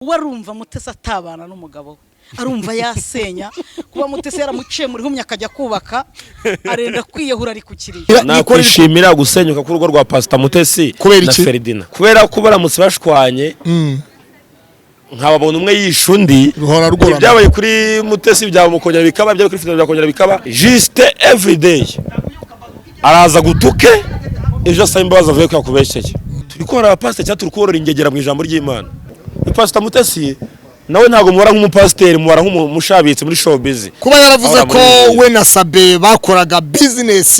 We arumva Mutesi atabana n'umugabo we, arumva yasenya. Kuba Mutesi yaramuciye muri humye akajya kubaka, arenda kwiyahura, ari ku kiriyo. Nakwishimira gusenyuka k'urugo rwa Pasita Mutesi Kubera na iki? Feridina, kubera ko baramutse bashwanye nkababona umwe yishe undi, Ruhora rugorana. Ibyabaye kuri Mutesi byamukongera bikaba, ibyabaye kuri Feridina byakongera bikaba. Juste everyday araza gutuke, ejo asaba imbabazi avuye ko yakubeshyeye. Turi korora abapasiteri cyangwa turi korora ingegera mu ijambo ry'Imana? Pasita Mutesi nawe ntabwo mubara nk'umupasiteri, mubara nk'umushabitsi muri showbiz. Kuba yaravuze Ahora ko muri we na Sabe bakoraga business,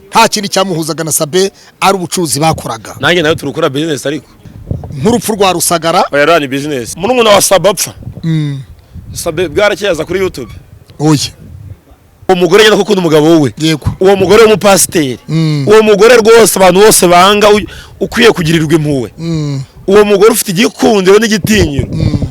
nta kindi cyamuhuzaga na Sabe ari ubucuruzi bakoraga. Nanjye nawe turi gukora business, ariko Nk'urupfu rwa Rusagara. Oya, ni business. Murumuna wa Sabe apfa, Sabe bwarakeye aza kuri YouTube. Oya. Uwo mugore nyine akunda umugabo we. Uwo mugore w'umupasiteri, uwo mugore rwose abantu bose banga, ukwiye kugirirwa impuhwe, uwo mugore ufite igikundiro n'igitinyiro,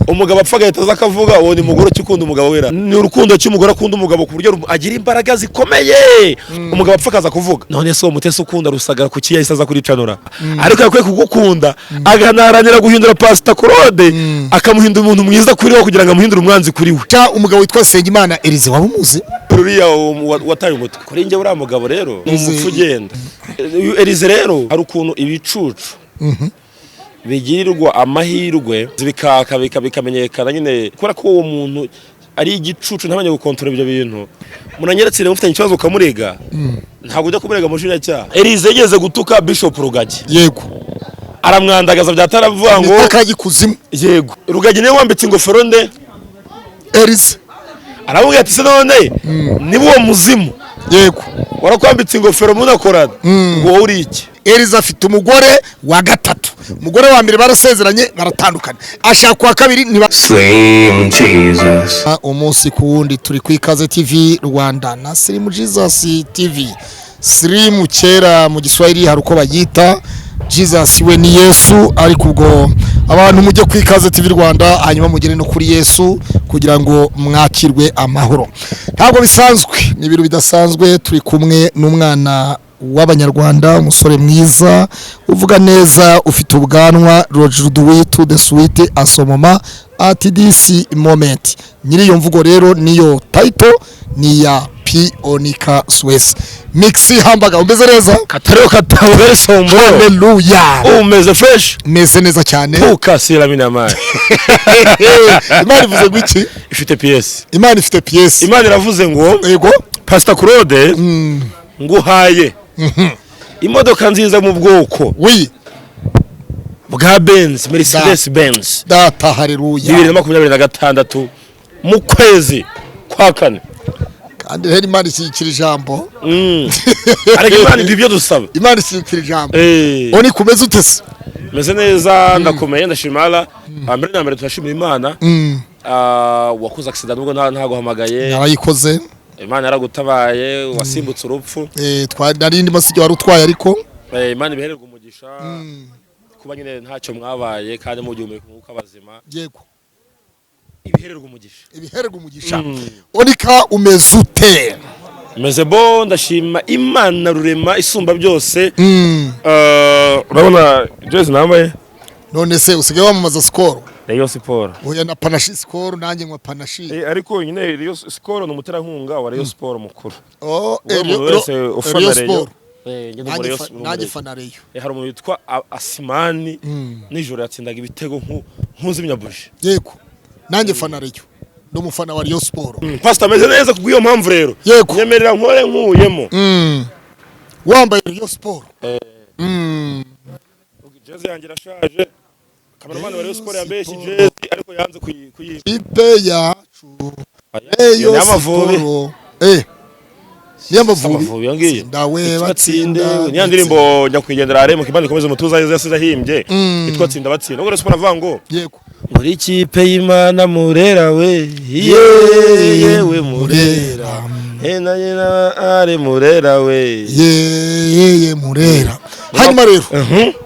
umugabo apfa agahita aza akavuga. Uwo ni mugore ukunda umugabo wera, ni urukundo cy'umugore akunda umugabo ku buryo agira imbaraga zikomeye. Umugabo apfa akaza kuvuga. None se uwo Mutesi ukunda Rusagara, kuki yahise aza kuricanura? Ariko yakwiye kugukunda, akanaharanira guhindura Pasita Claude, akamuhindura umuntu mwiza kuri we, kugira ngo amuhindure umwanzi kuri we. Ca umugabo witwa Nsengimana Elize, waba umuzi? Uriya wataye umutwe kuri njye, uriya mugabo rero ni umupfu ugenda. Uyu Elize rero, hari ukuntu ibicucu bigirirwa amahirwe bikaka bikamenyekana nyine, kubera ko uwo muntu ari igicucu, ntamenye gukontorora ibyo bintu. Munanyeretse rero, mufitanye ikibazo ukamurega, ntabwo ujya kumurega mu bushinjacyaha. Elize yigeze gutuka Bishop Rugagi. Aramwandagaza, byataravuga ngo Ngo kajya. Yego, Rugagi niwe wambitse ingofero nde? Elize. Aramubwira ati: "Se none niba uwo muzimu warakwambitse ingofero munakorana, ngo wowe uri iki?" Elize afite umugore wa gatatu. Umugore wa mbere barasezeranye, baratandukana, ashaka uwa kabiri ntiba. Slim Jesus. Umunsi ku wundi turi ku Ikaze TV Rwanda na Slim Jesus TV. Slim kera mu Giswahili hari uko bayita, Jesus we ni Yesu. Ariko ubwo abantu mujye ku Ikaze TV Rwanda, hanyuma mugere no kuri Yesu kugira ngo mwakirwe amahoro. Ntabwo bisanzwe, ni ibintu bidasanzwe. Turi kumwe n'umwana w'Abanyarwanda, umusore mwiza uvuga neza, ufite ubwanwa, Roger to the sweet asomoma at this moment. Nyiri iyo mvugo rero, niyo title ni ya P Onika Swes Mix Hamburger. Umeze neza? Katariho katawere sombo. Haleluya. Umeze fresh? Meze neza cyane. Puka sira mina. Imana ivuze ngo iki? Ifite PS. Imana ifite PS. Imana iravuze ngo: "Pastor Claude, nguhaye imodoka nziza mu bwoko bwa Benz, Mercedes Benz, Data, haleluya. 2026 mu kwezi kwa kane." Kandi rero Imana ishyigikira ijambo. Ariko Imana ibyo dusaba. Imana ishyigikira ijambo. Oni, kumeze ute se? Meze neza, ndakomeye, ndashima Allah. Mbere na mbere turashimira Imana. Wakoze accident nubwo ntaguhamagaye. Narayikoze. Imana yaragutabaye, wasimbutse urupfu. Nari ndimo sijya wari utwaye ariko. Imana ibihererwa umugisha kuba nyine ntacyo mwabaye kandi mugihumeka umwuka bazima. Ibihererwa umugisha. Ibihererwa umugisha. Onika, umeze ute? Meze bo, ndashima Imana Rurema isumba byose. Urabona jezi nambaye? None se usigaye wamamaza Skol? Rayon Sport. Oya, na Panache Skol, nanjye nywa Panache. Ariko nyine Rayon Skol ni umuterankunga wa Rayon Sport mukuru. Oh. Uwo muntu wese ufana Rayon Rayon. Sport. Njye ndi Nanjye mu nanjye Rayon. fana Rayon. Hari umuntu witwa Asimani, nijoro yatsindaga ibitego nk'uzimya buji. Yego, nanjye fana Rayon, ndi umufana wa Rayon Sport. Pastor, ameze neza. Kubw'iyo mpamvu rero, nyemerera nkore nkuyemo. Wambaye Rayon Sport. Jezi yanjye irashaje. Kameramani wa Rayon Sport yambaye iki jezi, ariko yanze kuyi Ikipe yacu Iyo Rayon ni Amavubi. Sport. Ni Amavubi. Amavubi iyo ngiyo. Tsinda we. Batsinde. Batsinda. Niya ndirimbo nyakwigendera Aremu Kibandi ikomeze umutuza yasize ahimbye, yitwa "Tsinda Batsinda". Ubwo Rayon Sport avuga ngo: "Muri ikipe y'Imana Murera we, yewe Murera, ena yena are Murera we." Yeye Murera. Hanyuma rero,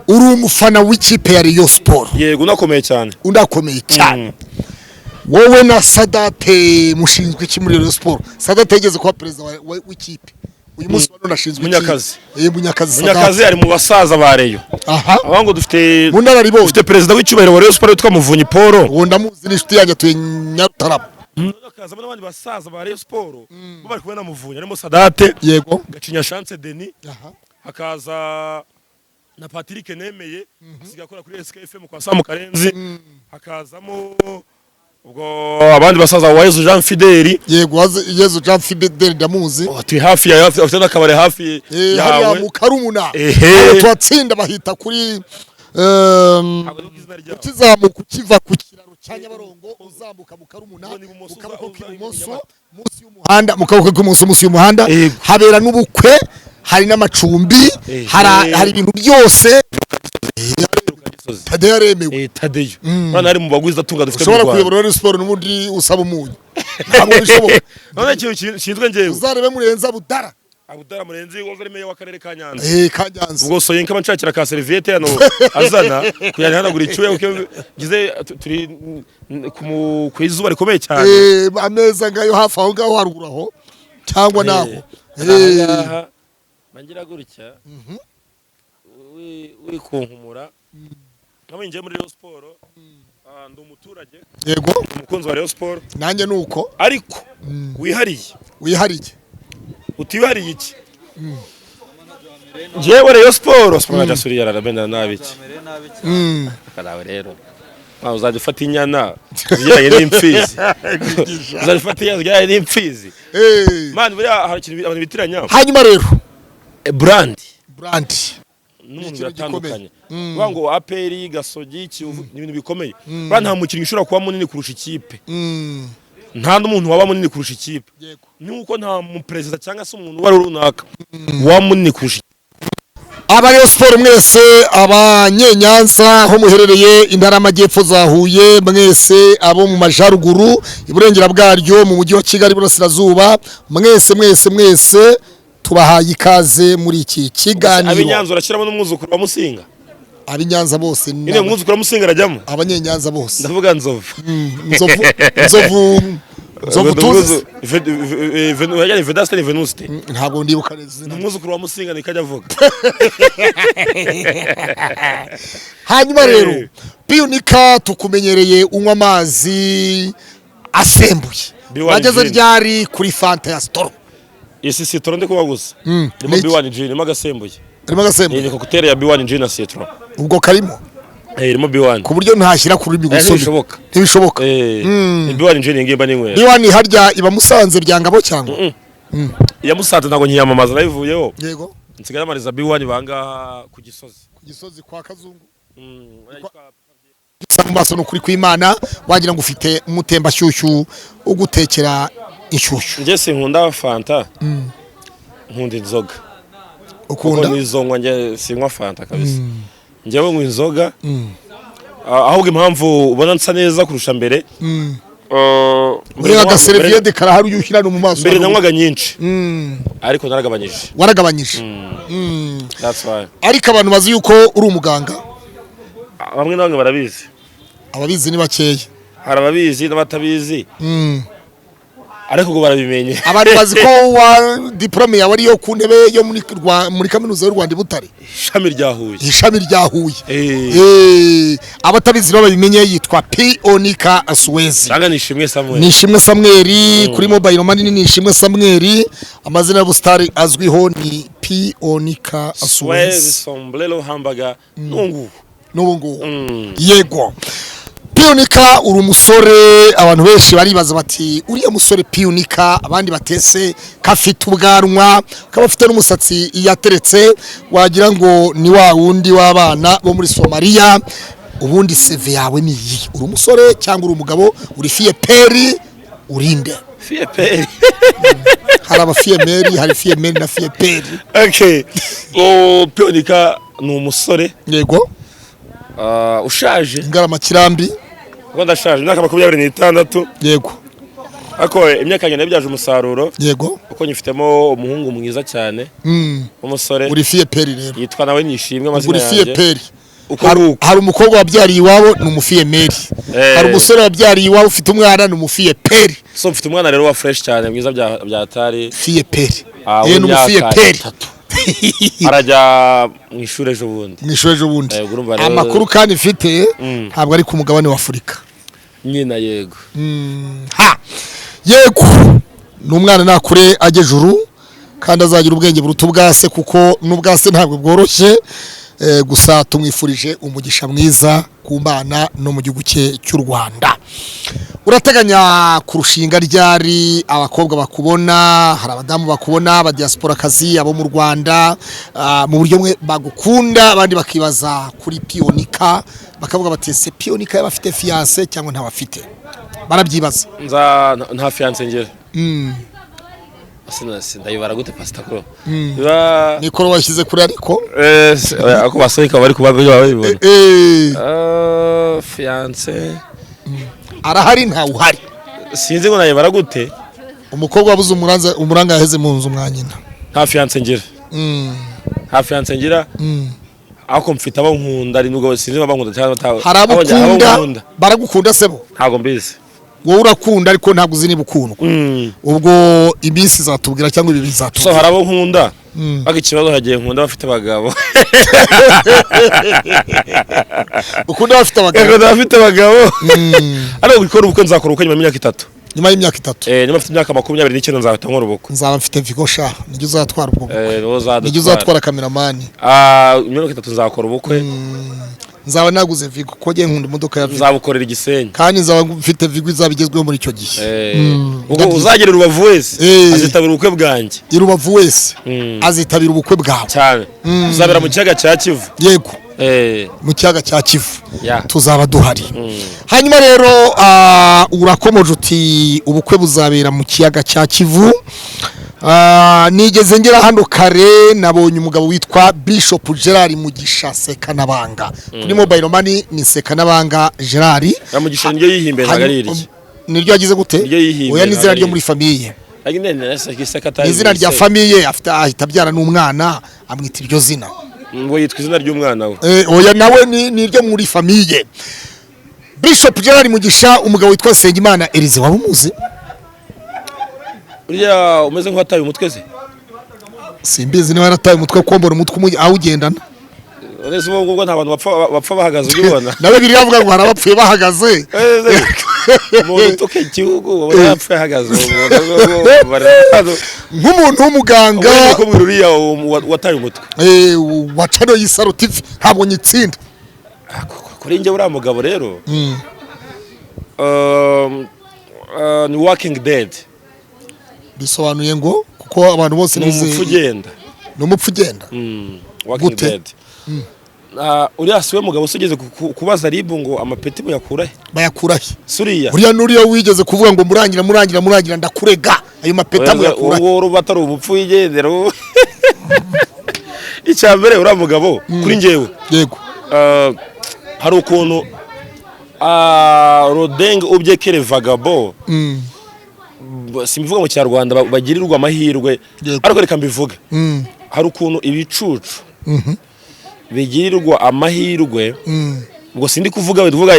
uri umufana w'ikipe ya Rayon Sport? Yego, unakomeye cyane. Unakomeye cyane. Wowe na Sadate mushinzwe iki muri Rayon Sport? Sadate yigeze kuba perezida w'ikipe. Uyu munsi wa none ashinzwe iki? Munyakazi. Munyakazi Sadat. Munyakazi ari mu basaza ba Rayon. Aha. Aho ngo dufite Mu nararibonye. dufite perezida w'icyubahiro wa Rayon Sport witwa Muvunyi Paul. Uwo ndamuzi, ni inshuti yanjye, atuye Nyarutarama. Hakazamo n'abandi basaza ba Rayon Sport bo bari kumwe na Muvunyi, harimo Sadate, Gacinya Chance Denis, hakaza na Patrick Nemeye asigaye akora kuri SKFM kwa Samu Karenzi, hakazamo ubwo abandi basaza wa Yezu Jean Fideli. Yego, Yezu Jean Fidel ndamuzi. Oh, turi hafi ya afite n'akabari hafi Hariya yawe. mu Karumuna. Ehe. Aho tuhatsinda bahita kuri Ntabwo nibuka izina ryabo. Ukizamuka ukiva ku kiraro cya Nyabarongo uzamuka mu Karumuna, Ubwo ni ibumoso, mu kaboko uza k'ibumoso Nyamata. munsi y'umuhanda, mu kaboko k'ibumoso munsi y'umuhanda habera n'ubukwe, hari n'amacumbi, hari ibintu byose. Gisozi. Tadeyo aremewe. Tadeyo urabona ari mu bagwiza tunga dufite mu Ushobora Rwanda. kuyobora Rayon Sport n'ubundi usaba umunyu, ntabwo bishoboka. None ikintu nshinzwe njyewe, Uzarebe Murenza Budara. Abudara Murenzi wahoze ari meya w'akarere ka Nyanza. Kanyanza. Ubwo soye nkaba nshakira ka serviette hano azana kugira ngo ntihanagure icyuya, kuko iyo ngize turi ku izuba rikomeye cyane. Ameza ngayo hafi aho ngaho haruguru aho cyangwa naho. Ahangaha bangira gutya wikunkumura nkaba ngiye muri Rayon Sport, ndi umuturage, umukunzi wa Rayon Sport. Nanjye nuko. Ariko wihariye. Wihariye. Utihariye iki? Njyewe Rayon Sport Sport najya yararabenda nabi iki? Karawe rero ntawe uzajya ufata inyana zijyanye n'imfizi, uzajya ufata inyana zijyanye n'imfizi. Man, buriya hari ikintu abantu bitiranya. Hanyuma rero, brand brand n'umuntu ikintu biratandukanye. gikomeye. Kuvuga ngo APR, Gasogi, Kiyovu ni ibintu bikomeye. Buriya nta mukinnyi ushobora kuba munini kurusha ikipe, nta n'umuntu waba munini kurusha ikipe, nuko nta muperezida cyangwa se umuntu uwo ari we runaka waba munini kurusha. Aba Rayon Sport mwese, abanyenyanza aho muherereye, intara y'amajyepfo za Huye mwese, abo mu majyaruguru, iburengera bwaryo, mu mujyi wa Kigali, iburasirazuba, mwese mwese mwese tubahaye ikaze muri iki kiganiro. Ab'Inyanza urashyiramo n'umwuzukuru wa Musinga? Ab'Inyanza bose ni Nyine umwuzukuru wa Musinga arajyamo. Abanyenyanza bose. Ndavuga Nzovu. Nzovu, Nzovu, Nzovu tuzi. Vedaste ni Venuste. Ntabwo ndibuka neza izina. Ni umwuzukuru wa Musinga, niko ajya avuga. Hanyuma rero, Piyunika, tukumenyereye unywa amazi asembuye. B1 Wageze Gin. ryari kuri Fanta ya Skol? Isi citron ndi kunywa gusa, irimo Niki? B1 gin, irimo agasembuye. Harimo agasembuye? Ni cocktail ya B1 gin na citron. Ubwo karimo? Irimo B1. Ku buryo ntashyira ku rurimi gusoma? Ntibishoboka. Ntibishoboka. Ni B1 gin ngimba ninywera. B1 harya iba Musanze byangabo cyangwa? Iya Musanze ntabwo nkiyamamaza, nayivuyeho. Nsigaye namariza B1 bangaha ku Gisozi. Ku Gisozi kwa Kazungu. Gusa mu maso ni ukuri kw'Imana wagira ngo ufite umutembashyushyu ugutekera inshyushyu. Njye sinkunda Fanta, nkunda inzoga. Ukunda? Kuko nizo nywa, njye sinywa Fanta kabisa, njyewe nywa inzoga. Ahubwo impamvu ubona nsa neza kurusha mbere, Ureba agaseriviyete karahari ujya ushyira no mu maso. Mbere nanywaga nyinshi, ariko naragabanyije. Waragabanyije. That's why. Ariko abantu bazi yuko uri umuganga? Bamwe na bamwe barabizi. Ababizi ni bakeya. Hari ababizi n'abatabizi, ariko ubwo barabimenye. Abantu bazi ko wa diplôme yawe ariyo ku ntebe yo muri Kaminuza y'u Rwanda i Butare. Ishami rya Huye. Ishami rya Huye. Abatabizi rero babimenye, yitwa Pionika Suwezi. Cyangwa Nishimwe Samuel. Nishimwe Samweli kuri mobile money ni Nishimwe Samweli, amazina y'ubusitari azwiho ni Pionika Suwezi. Suwezi. Sombrero hamburger nungu. N'ubu ngubu. Yego, Pionika, uri umusore, abantu benshi baribaza bati uriya musore Pionika, abandi batese kafite ubwanwa, kaba afite n'umusatsi yateretse wagira ngo ni wa wundi w'abana bo muri Somalia. Ubundi CV yawe ni iyi? Uri umusore cyangwa uri umugabo? Uri fille-père? Urinde? Fille-père. Hari abafille-mère, hari fille-mère na fille-père. Okay, o Pionika ni umusore ushaje. Ingarama kirambi. Kuko ndashaje, imyaka 26. Ariko imyaka yanjye nabyaje umusaruro, kuko nyifitemo umuhungu mwiza cyane w'umusore. Uri fille-père rero. Yitwa nawe Nishimwe amazina Uri yanjye. fille-père. Uko nguko. Hari umukobwa wabyariye iwabo, ni umufille mère. Hari umusore wabyariye iwabo ufite umwana, ni umufille père. So mfite umwana rero wa fresh cyane, mwiza bya tari. Fille père. Ah, Ni umufille w'imyaka père. 3. Arajya mu ishuri ejo bundi. Mu ishuri ejo bundi. Urumva rero- Amakuru kandi mfite, ntabwo ari ku mugabane wa Afurika. Nyina, yego. Ha, yego, ni umwana nakure ajye juru kandi azagira ubwenge buruta ubwa se, kuko n'ubwa se ntabwo bworoshye. Gusa tumwifurije umugisha mwiza ku Mana no mu gihugu cye cy'u Rwanda. Urateganya kurushinga ryari? Abakobwa bakubona, hari abadamu bakubona, abadiasporakazi, abo mu Rwanda, mu buryo bumwe bagukunda, abandi bakibaza kuri Pionika, bakavuga bati: "Ese Pionika yaba afite fiancé cyangwa ntabafite?" Barabyibaza. Nza nta fiancé ngira. Ndayibara gute, pasita, ko biba Mikoro washyize kuri, ariko oya, ako basohoka bari kuba babibona. Fiancé Arahari, ntawe uhari? Sinzi ngo nayibara gute. Umukobwa wabuze umuranza, umuranga yaheze mu nzu mwa nyina. Nta fiancé ngira. Nta fiancé ngira. Ariko mfite abo nkunda, ari nubwo sinzi niba bankunda cyangwa Hari abo ukunda? Baragukunda se bo? Ntabwo mbizi. Wowe urakunda, ariko ntabwo uzi niba ukundwa. Ubwo iminsi izatubwira cyangwa ibi So bizatubwira. hari abo nkunda, ariko ikibazo hagiye nkunda bafite abagabo. Ukunda bafite abagabo? Nkunda bafite abagabo, ariko gukora ubukwe, nzakora ubukwe nyuma y'imyaka 3. Nyuma y'imyaka 3? Niba mfite imyaka 29, nzahita nkora ubukwe. Nzaba mfite Vigo sha, nijye uzatwara ubwo bukwe. Niwo Nijye uzadutwara. uzatwara kameramani. Ah, imyaka 3 nzakora ubukwe. Nzaba naguze Vigo, kuko ngiye nkunda imodoka ya Vigo. Nzabukorera Igisenyi. Kandi nzaba mfite Vigo izaba igezweho muri icyo gihe. Ubwo uzagera i Rubavu wese azitabira ubukwe bwanjye. I Rubavu wese azitabira ubukwe bwawe. Cyane, uzabera mu kiyaga cya Kivu. Yego. Mu kiyaga cya Kivu. Tuzaba duhari. Hanyuma rero urakomeje uti ubukwe buzabera mu kiyaga cya Kivu. Nigeze ngera hano kare, nabonye umugabo witwa Bishop Gerard Mugisha Sekanabanga. Kuri mobile money ni Sekanabanga Gerard. Mugisha niryo yihimbiye, ntabwo ari irye. Niryo yagize gute? Niryo yihimbiye, Oya, ni izina ntabwo ryo ari muri famille. irye. Ni izina rya famille afite, ahita abyara n'umwana amwita iryo zina. Ngo yitwa izina ry'umwana we. Oya, nawe ni iryo muri famille. Bishop Gerard Mugisha, umugabo witwa Nsengimana Elize, waba umuzi? Uriya umeze nk'uwataye umutwe se? Simbizi niba yarataye umutwe, kuko mbona umutwe awugendana. Uretse ubwo ngubwo, nta bantu bapfa bahagaze ujya ubona. Nawe biri avuga ngo hari abapfuye bahagaze. Umuntu utuka igihugu ubona yapfuye ahagaze. Nk'umuntu w'umuganga. Kubwira uriya wataye umutwe. Wa channel y'Isaro TV, ntabwo nyitsinda. Kuri njye uriya mugabo rero ni walking dead. Bisobanuye ngo kuko abantu bose Ni umupfu ugenda. Ni umupfu ugenda. Walking Gute? dead. Uriya si we mugabo se ugeze kubaza RIB ngo amapeti muyakura he? Bayakura he? Suriya. Uriya n'uriya wigeze kuvuga ngo murangira, murangira, murangira, ndakurega, ayo mapeta muyakura he? Uwo ruba atari umupfu wigendera. Icya mbere, uriya mugabo kuri njyewe, hari ukuntu rodenge ubyekere vagabo, simbivuga mu Kinyarwanda, bagirirwa amahirwe. Ariko reka mbivuge. Hari ukuntu ibicucu bigirirwa amahirwe. Ubwo sindi kuvuga we, tuvuga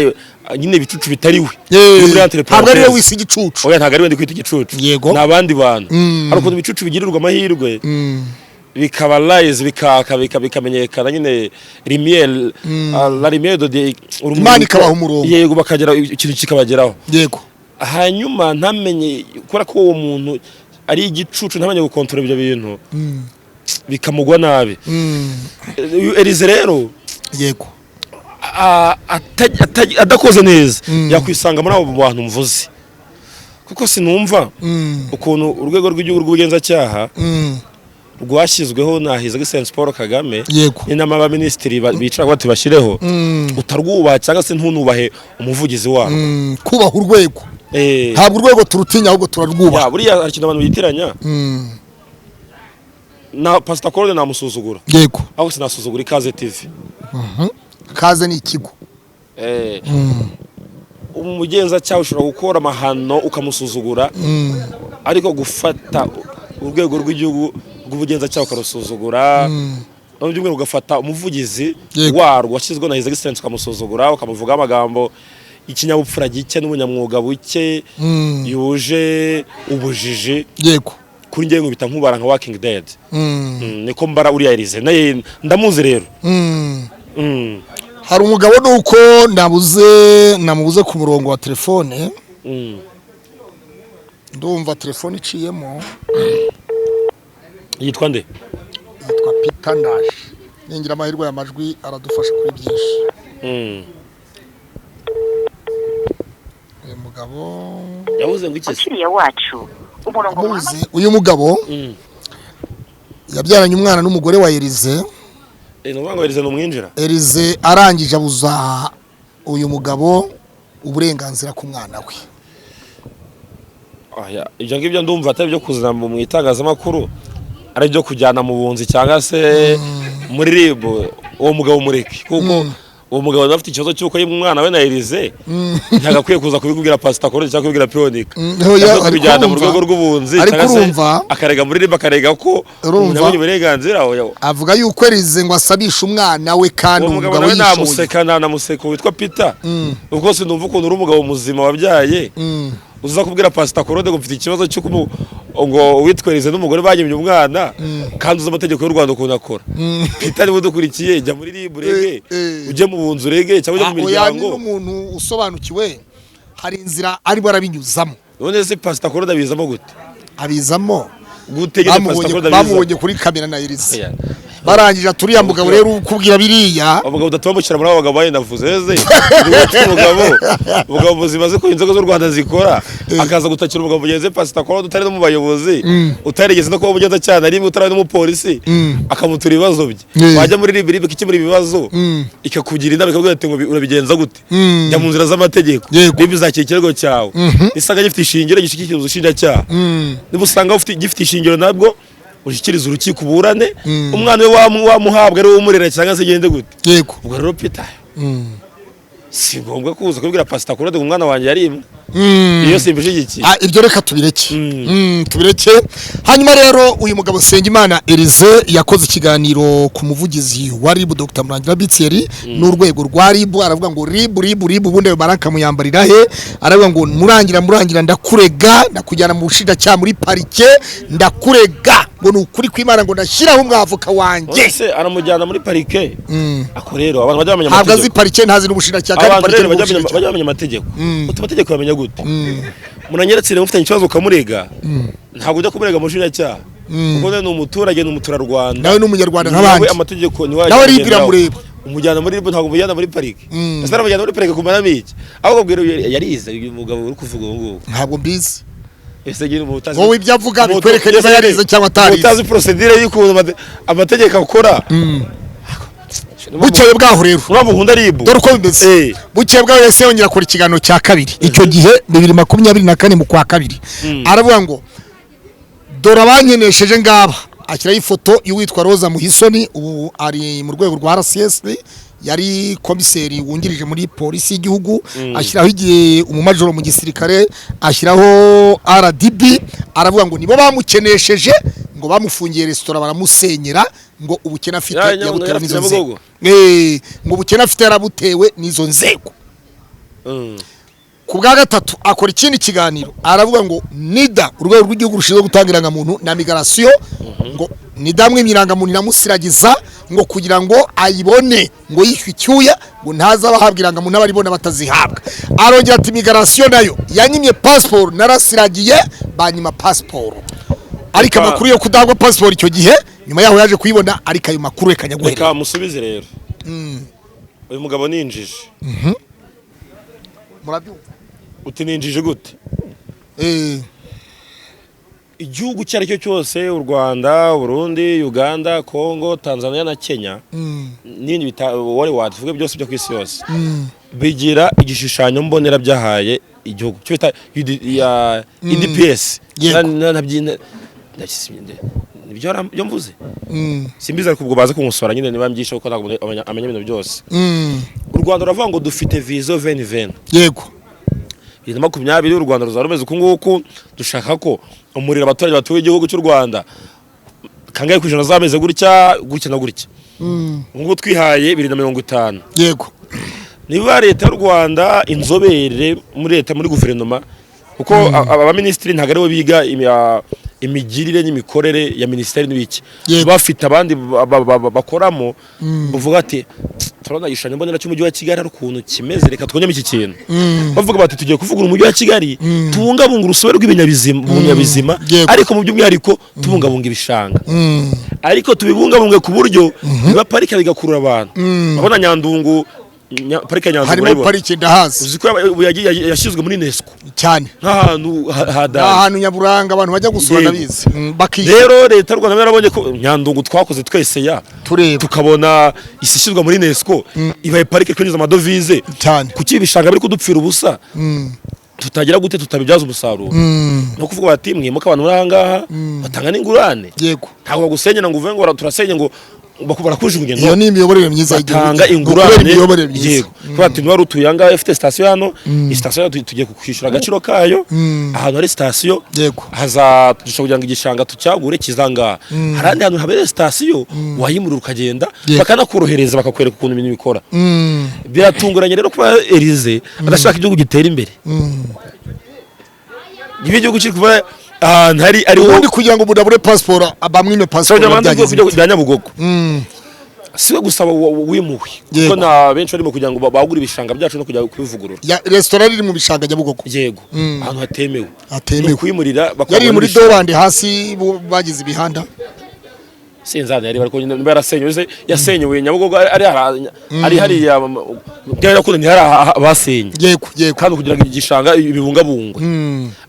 nyine ibicucu bitari we. Biri muri entre Ntabwo ari we parenthèses. wise igicucu. Oya, ntabwo ari we ndi kwita igicucu. Ni abandi bantu. Hari ukuntu ibicucu bigirirwa amahirwe, bikaba lize, bikaka, bikamenyekana nyine, lumière, la lumière de Dieu, urumuri. Imana ikabaha umurongo. Yego, bakagera ikintu kikabageraho. Hanyuma ntamenye kubera ko uwo muntu ari igicucu, ntamenye gukontorora ibyo bintu, bikamugwa nabi. Uyu Elize rero, adakoze neza, yakwisanga muri abo bantu mvuze, kuko sinumva ukuntu urwego rw'igihugu rw'ubugenzacyaha rwashyizweho na His Excellency Paul Kagame, inama y'abaminisitiri bicara bati bashyireho, utarwubaha cyangwa se ntunubahe umuvugizi warwo. Kubaha urwego. Ntabwo urwego turutinya, ahubwo turarwubaha. Ya, buriya hari ikintu abantu bitiranya. Na Pastor Claude namusuzugura, ahubwo sinasuzugura Ikaze TV. Kaze ni ikigo. Umugenzacyaha ushobora gukora amahano ukamusuzugura, ariko gufata urwego rw'igihugu rw'ubugenzacyaha ukarusuzugura, None by'umwihariko ugafata umuvugizi warwo washyizweho na His Excellency, ukamusuzugura, ukamuvugaho amagambo ikinyabupfura gike n'ubunyamwuga buke yuje ubujiji, kuri njyewe nkubita nkubara nka Walking Dead. Niko mbara uriya Elize naye ndamuzi rero. Hari umugabo, nuko nabuze, namubuze ku murongo wa telefone. Ndumva telefone iciyemo. Yitwa nde? Yitwa Peter Ndaje. Ningira amahirwe, aya majwi aradufasha kuri byinshi. Uyu mugabo Yavuze ngo iki se? Mukiriya wacu, umurongo Muzi uyu mugabo yabyaranye umwana n'umugore wa Elize. Ni ukuvuga ngo Elize ni umwinjira. Elize arangije abuza uyu mugabo uburenganzira ku mwana we. Oya, ibyo ngibyo ndumva atari ibyo kuzana mu itangazamakuru, ari ibyo kujyana mu bunzi cyangwa se muri RIB. Uwo mugabo mureke, kuko uwo mugabo nawe afite ikibazo cy'uko yimwe umwana we na Elize, ntagakwiye kuza kubikubwira Pastor Claude cyangwa kubibwira Pionika. Oya, Ariko ariko kubijyana mu urumva- rwego rw'ubunzi ariko cyangwa se urumva- akarega muri RIB, akarega ko Urumva- umuntu yabonye uburenganzira, oya. Avuga yuko Elize ngo asabisha umwana we kandi Uwo mugabo umugabo nawe yishoboye. namuseka, nanamuseka witwa Peter, ubwo sinumva ukuntu uri umugabo muzima wabyaye uza kubwira Pastor Claude ngo mfite ikibazo cy'uko ngo witwerize n'umugore banyimye umwana, kandi uzi amategeko y'u Rwanda ukuntu akora. Peter, niba udukurikiye, jya muri RIB urege, ujye mu bunzi urege, cyangwa ujye mu Ah, oya, ni miryango. n'umuntu usobanukiwe, hari inzira arimo arabinyuzamo. None se Pastor Claude abizamo gute? Abizamo. Gute nyine Pastor Claude abizamo? Bamubonye kuri kamera na Elize. Oya. Barangije aturiya mugabo rero ukubwira biriya. Abagabo udatuma mushyira muri abo bagabo bayo navuze eze umugabo, umugabo muzima azi ko inzego z'u Rwanda zikora, akaza gutakira umugabo mugenzi we Pastor Claude utari no mu bayobozi, utarigeze no kuba umugenzacyaha na rimwe, utari n'umupolisi, akamutura ibibazo bye. Wajya muri RIB, RIB ikemura ibibazo, ikakugira inama, ikakubwira ati ngo urabigenza gute? Jya mu nzira z'amategeko. RIB izakira ikirego cyawe, nisanga gifite ishingiro gishyikiriza ubushinjacyaha, niba usanga gifite ishingiro nabwo ushyikiriza urukiko uburane, umwana we wamuhabwa ari wowe umurera cyangwa se igende gute. Ubwo rero Peter, si ngombwa kuza kubwira Pastor Claude ngo umwana wanjye yarimwe. Iyo simbishyigikiye. Ah, ibyo reka tubireke. Tubireke. Hanyuma rero uyu mugabo Nsengimana Elize yakoze ikiganiro ku muvugizi wa RIB, Dr Murangira Bitieri, n'urwego rwa RIB. Aravuga ngo RIB, RIB, RIB, ubundi ayo maranka muyambarira he? Aravuga ngo murangira, murangira, ndakurega, ndakujyana mu bushinjacyaha, muri parike, ndakurega, ngo ni ukuri kw'Imana, ngo ndashyiraho umwavoka wanjye. Ese aramujyana muri parike? Ako rero abantu bajya bamenya Ntabwo azi amategeko. parike, ntazi n'ubushinjacyaha, kandi Abantu parike rero bajya bamenya n'ubushinjacyaha. bajya bamenya amategeko. Uti amategeko yamenya gute? Munanyeretse rero, mufitanye ikibazo ukamurega, ntabwo ujya kumurega mu bushinjacyaha, kuko nawe ni umuturage, ni umuturarwanda. Nawe ni umunyarwanda Nawe nk'abandi. amategeko niwe Nawe RIB agenderaho. iramureba. Umujyana muri RIB, ntabwo umujyana muri parike. Ese aramujyana muri parike kumaramo iki? Ahubwo bwira yarize uyu mugabo uri kuvuga ubu ngubu. Ntabwo mbizi. Ese nyine umuntu utazi Wowe ibyo avuga bikwereke niba yarize cyangwa atarize. Utazi procedure y'ukuntu amategeko akora. Bukeye bwaho rero, Mpamvu nkunda RIB. dore uko bimeze. Bukeye bwaho yahise yongera akora ikiganiro cya kabiri, icyo gihe 2024 mu kwa kabiri. Aravuga ngo dore abankenesheje ngaba, ashyiraho ifoto y'uwitwa Rosa Muhisoni, ubu ari mu rwego rwa RCS, yari komiseri wungirije muri polisi y'igihugu, ashyiraho igihe umumajoro mu gisirikare, ashyiraho RDB. Aravuga ngo nibo bamukenesheje, ngo bamufungiye resitora baramusenyera, ngo ubukene afite yabutewe Yari n'izo afite nzego. Nyabugogo. Ngo ubukene afite yarabutewe n'izo nzego. Ku bwa gatatu akora ikindi kiganiro, aravuga ngo NIDA, urwego rw'igihugu rushinzwe gutanga irangamuntu na migration, ngo NIDA mwimye irangamuntu iramusiragiza, ngo kugira ngo ayibone ngo yishywe icyuya, ngo ntaza abahabwa irangamuntu n'abaribona batazihabwa. Arongera ati migration nayo yanyimye pasiporo, narasiragiye banyima pasiporo. Ariko amakuru yo kudahabwa pasiporo icyo gihe, nyuma yaho yaje kuyibona, ariko ayo makuru reka nyaguhere. Reka musubize rero. Uyu mugabo ni injiji. Murabyumva? Uti ni injiji gute? Igihugu icyo ari cyo cyose, u Rwanda, Burundi, Uganda, Congo, Tanzania na Kenya n'ibindi wari watuvuge byose byo ku isi yose, bigira igishushanyo mbonera byahaye igihugu cyo bita ya EDPS. Nibyo byo mvuze? Simbizi, ariko ubwo baze kumusora nyine niba mbyishe, kuko ntabwo amenya ibintu byose. U Rwanda ruravuga ngo dufite vision 2020, 2020 u Rwanda ruzaba rumeze uku nguku, dushaka ko umuriro abaturage batuye igihugu cy'u Rwanda Kangahe ku ijana azameze gutya gutya na gutya. Ubu ngubu twihaye 2050. Niba Leta y'u Rwanda, inzobere muri leta, muri guverinoma, kuko abaminisitiri ntabwo aribo biga imigirire n'imikorere ya minisiteri n'ibiki, bafite abandi bakoramo, bavuga ati: "Turabona igishushanyo mbonera cy'umujyi wa Kigali hari ukuntu kimeze, reka twongemo iki kintu." Bavuga bati: "Tugiye kuvugurura umujyi wa Kigali, tubungabunga urusobe rw'ibinyabuzima, ariko mu by'umwihariko tubungabunga ibishanga, ariko tubibungabunge ku buryo biba parike, bigakurura abantu." Urabona Nyandungu, parike ya Nyandungu, Harimo urayibona? Parike ndahazi. Uzi ko ubu yashyizwe muri UNESCO Cyane. nk'ahantu Ni hadari ahantu nyaburanga abantu bajya gusura. Ndabizi. Bakishyura. Rero Leta y'u Rwanda yarabonye ko Nyandungu twakoze twese ya Tureba. tukabona isi ishyirwa muri UNESCO, ibaye parike, kwinjiza amadovize. Kuki ibishanga biri kudupfira ubusa, tutagira gute, tutabibyaza umusaruro? Ni ukuvuga bati: "Mwimuke abantu muri aha ngaha," batanga n'ingurane. Ntabwo bagusenyera ngo uvuge ngo turasenye, ngo barakujugunya. Iyo ni imiyoborere myiza y'igihugu. Batanga Ni ukubera ingurane. imiyoborere myiza. Yego, kuba ati: "Niba utuye aha ngaha, ufite sitasiyo hano, iyi sitasiyo tugiye kwishyura agaciro kayo. Ahantu hari sitasiyo hazadufasha kugira ngo igishanga tucyagure kizangaha. Hari ahandi hantu habereye sitasiyo, wayimurira ukagenda." Bakanakorohereza, bakakwereka ukuntu ibintu bikora. Biratunguranye rero kuba Elize adashaka igihugu gitera imbere. Niba igihugu kiri kuba ahantu hari ariho Ubundi kugira ngo umuntu abure pasiporo, bamwime pasiporo, byagenze bite? Bya Nyabugogo, siwe gusaba wimuwe, kuko na benshi barimo kugira ngo bagure ibishanga byacu no kujya kubivugurura. Ya resitora iri mu bishanga Nyabugogo. Yego, ahantu hatemewe. Hatemewe. Ni ukuyimurira Yari bakagura muri n'ibishanga. Dobande hasi, bagize ibihanda. Sinzana yari, ariko nyine niba yarasenyewe se, yasenyewe Nyabugogo ari hariya byarakunda, ntihari basenye. yego yego Kandi kugira ngo igishanga bibungabungwe.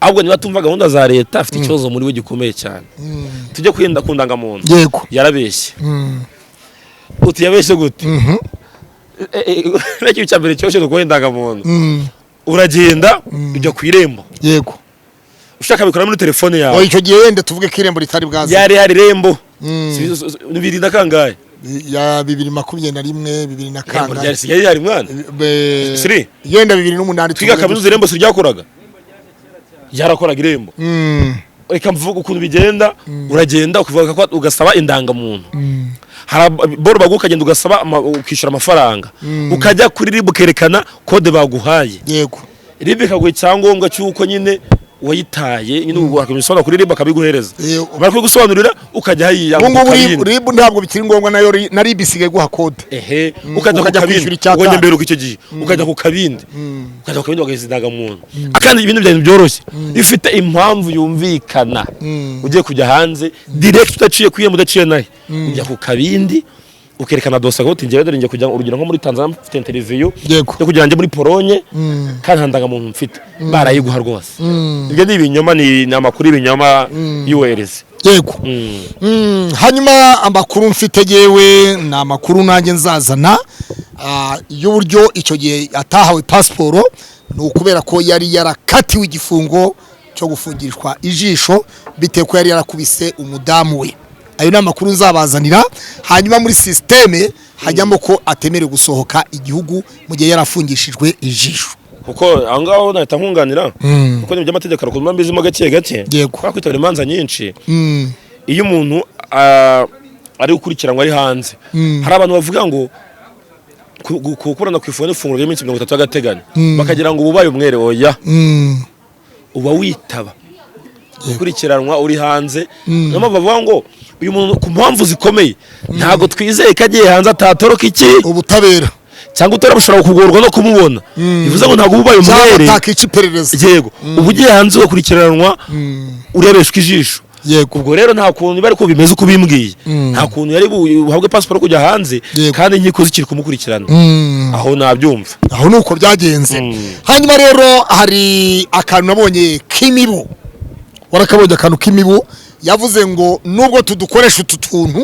Ahubwo niba tumva gahunda za leta, afite ikibazo muri we gikomeye cyane. Tujye kwenda ku ndangamuntu. Yarabeshye. Uti yabeshye gute? Ikintu cya mbere cyoroshye ni ukubona indangamuntu. Uragenda ujya ku Irembo. Ushaka bikora muri telefone yawe. Oh, icyo gihe wenda tuvuge ko Irembo ritari bwaze. Yari hari Irembo. Bibiri na kangahe? Ya 2021, bibiri na Irembo kangahe? ryari sigaye rihari, mwana. Siri. Yenda 2008. Twiga kaminuza, Irembo si ryakoraga? Ryarakoraga, Irembo. Reka mvuge ukuntu bigenda. Uragenda ukavuga ko ugasaba indangamuntu. Hari boro baguha, ukagenda ugasaba ukishyura amafaranga, ukajya kuri RIB ukerekana kode baguhaye. RIB ikaguha icyangombwa cy'uko nyine wayitaye nyine, ubu bakabisobanura kuri RIB akabiguhereza. Bari kubigusobanurira, ukajya hariya Ubu ku ngubu kabindi. RIB ntabwo bikiri ngombwa, nayo na RIB isigaye guha kode. Ehe, ukajya ku Ukajya kabindi. kwishyura icyatanu. Ubwo mbere icyo gihe ukajya ku kabindi, ukajya ku kabindi bagaheza indangamuntu. Akandi ibintu byawe byoroshye, iyo ufite impamvu yumvikana ugiye kujya hanze direct, udaciye ku Irembo, udaciye nahe, ujya ku kabindi ukerekana dosiye, uti: "Njyewe dore ngiye kujya, urugero nko muri Tanzania, mfite interview yo kugira njye muri Polonye, kandi nta ndangamuntu mfite." Barayiguha rwose. Ibyo ni ibinyoma, ni amakuru y'ibinyoma y'uwereze. Hanyuma amakuru mfite yewe ni amakuru nanjye nzazana, y'uburyo icyo gihe atahawe pasiporo, ni ukubera ko yari yarakatiwe igifungo cyo gufungishwa ijisho, bitewe ko yari yarakubise umudamu we. Ayo ni amakuru nzabazanira. Hanyuma muri sisiteme hajyamo ko atemerewe gusohoka igihugu mu gihe yarafungishijwe ijisho. Kuko aho ngaho nahita nkunganira, kuko ni iby'amategeko arakuntu mbizimo gake gake. Kubera kwitabira imanza nyinshi, iyo umuntu ari gukurikiranwa ari hanze, hari abantu bavuga ngo kuburana ku ifunga n'ifunguro ry'iminsi 30 y'agateganyo, bakagira ngo ubaye umwere. Oya, uba witaba gukurikiranwa uri hanze. Niyo mpamvu bavuga ngo uyu muntu ku mpamvu zikomeye ntabwo twizeye ko agiye hanze atatoroka iki? Ubutabera. Cyangwa utabera bushobora kugorwa no kumubona. Bivuze ngo ntabwo uba ubaye Cyangwa umwere. atakica iperereza. Yego, uba ugiye hanze ugakurikiranwa urebeshwa ijisho. Ubwo rero nta kuntu, niba ariko bimeze uko bimbwiye, nta kuntu yari buhabwe pasiporo kujya hanze kandi inkiko zikiri kumukurikirana. Aho nabyumva. Aho ni uko byagenze. Hanyuma rero hari akantu nabonye k'imibu, warakabonye? Akantu k'imibu, yavuze ngo nubwo tudukoresha utu tuntu,